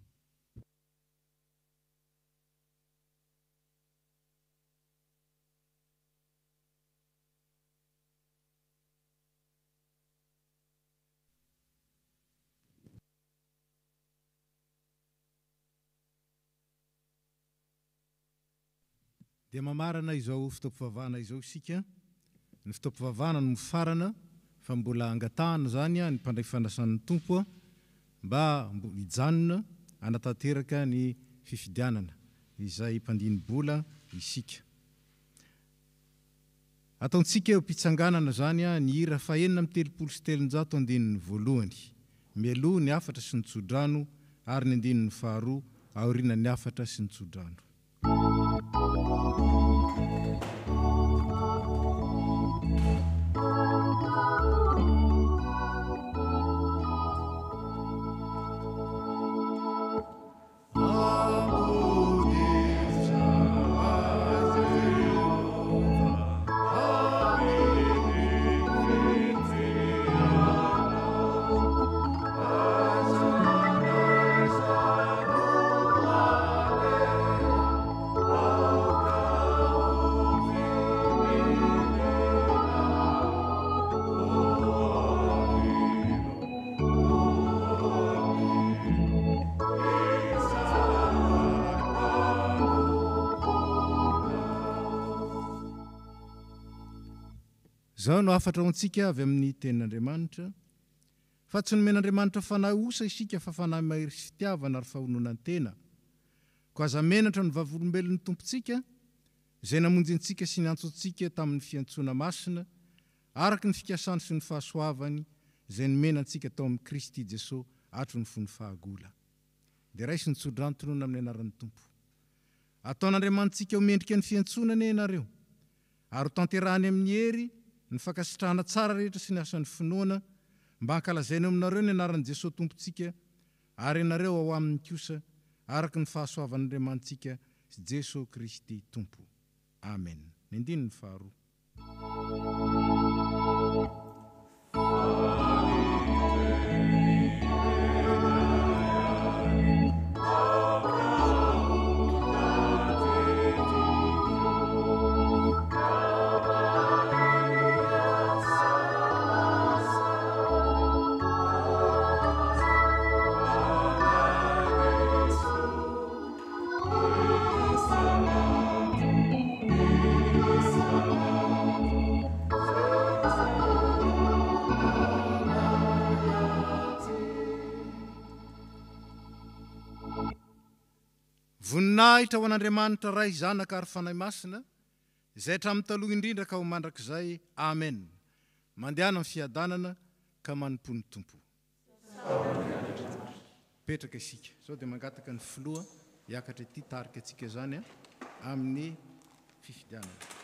Dia mamarana izao fotoam-pivavahana izao isika. Ny fotoam-pivavahana no mifarana fa mbola angatahana izany ny mpandray fanasan'ny Tompo mba hijanona hanatanteraka ny fifidianana izay mpandini-bola isika. Ataontsika eo am-pitsanganana izany ny hira fahenina amby 330 andininy voalohany, mialoha ny hafatra sy ny tsodrano ary ny andininy faharoa aorianan'ny hafatra sy ny tsodrano. Izao no hafatra ho antsika avy amin'ny Tenin'Andriamanitra, Fa tsy nomen'Andriamanitra fanahy osa isika fa fanahy mahery sy fitiavana ary fahononan-tena. Koa aza menatra ny vavolombelon'ny Tompontsika, izay namonjy antsika sy niantso antsika tamin'ny fiantsoana masina, araka ny fikasany sy ny fahasoavany izay nomena antsika tao amin'i Kristy Jesoa hatry ny fony fahagola. Dia raiso ny tsodrano tononina amin'ny anaran'ny Tompo. Ataon'Andriamanitsika ho mendrika ny fiantsoana anie ianareo, ary ho tanterahany amin'ny hery ny fankasitrahana tsara rehetra sy ny asan'ny finoana, mba hankalazaina eo aminareo ny anaran'i Jesoa Tompontsika, ary ianareo ao aminy kosa, araka ny fahasoavan'Andriamanitsika sy Jesoa Kristy Tompo. Amen. Ny andininy faharoa. Voninahitra ho an'Andriamanitra Ray, Zanaka ary Fanahy Masina, izay hatramin'ny taloha indrindra ka ho mandrakizay. Amen. Mandehana amin'ny fiadanana ka manompoa ny Tompo. Mipetraka isika. Izao dia mangataka ny filoha hiakatra ity tarika antsika izany amin'ny fifidianana.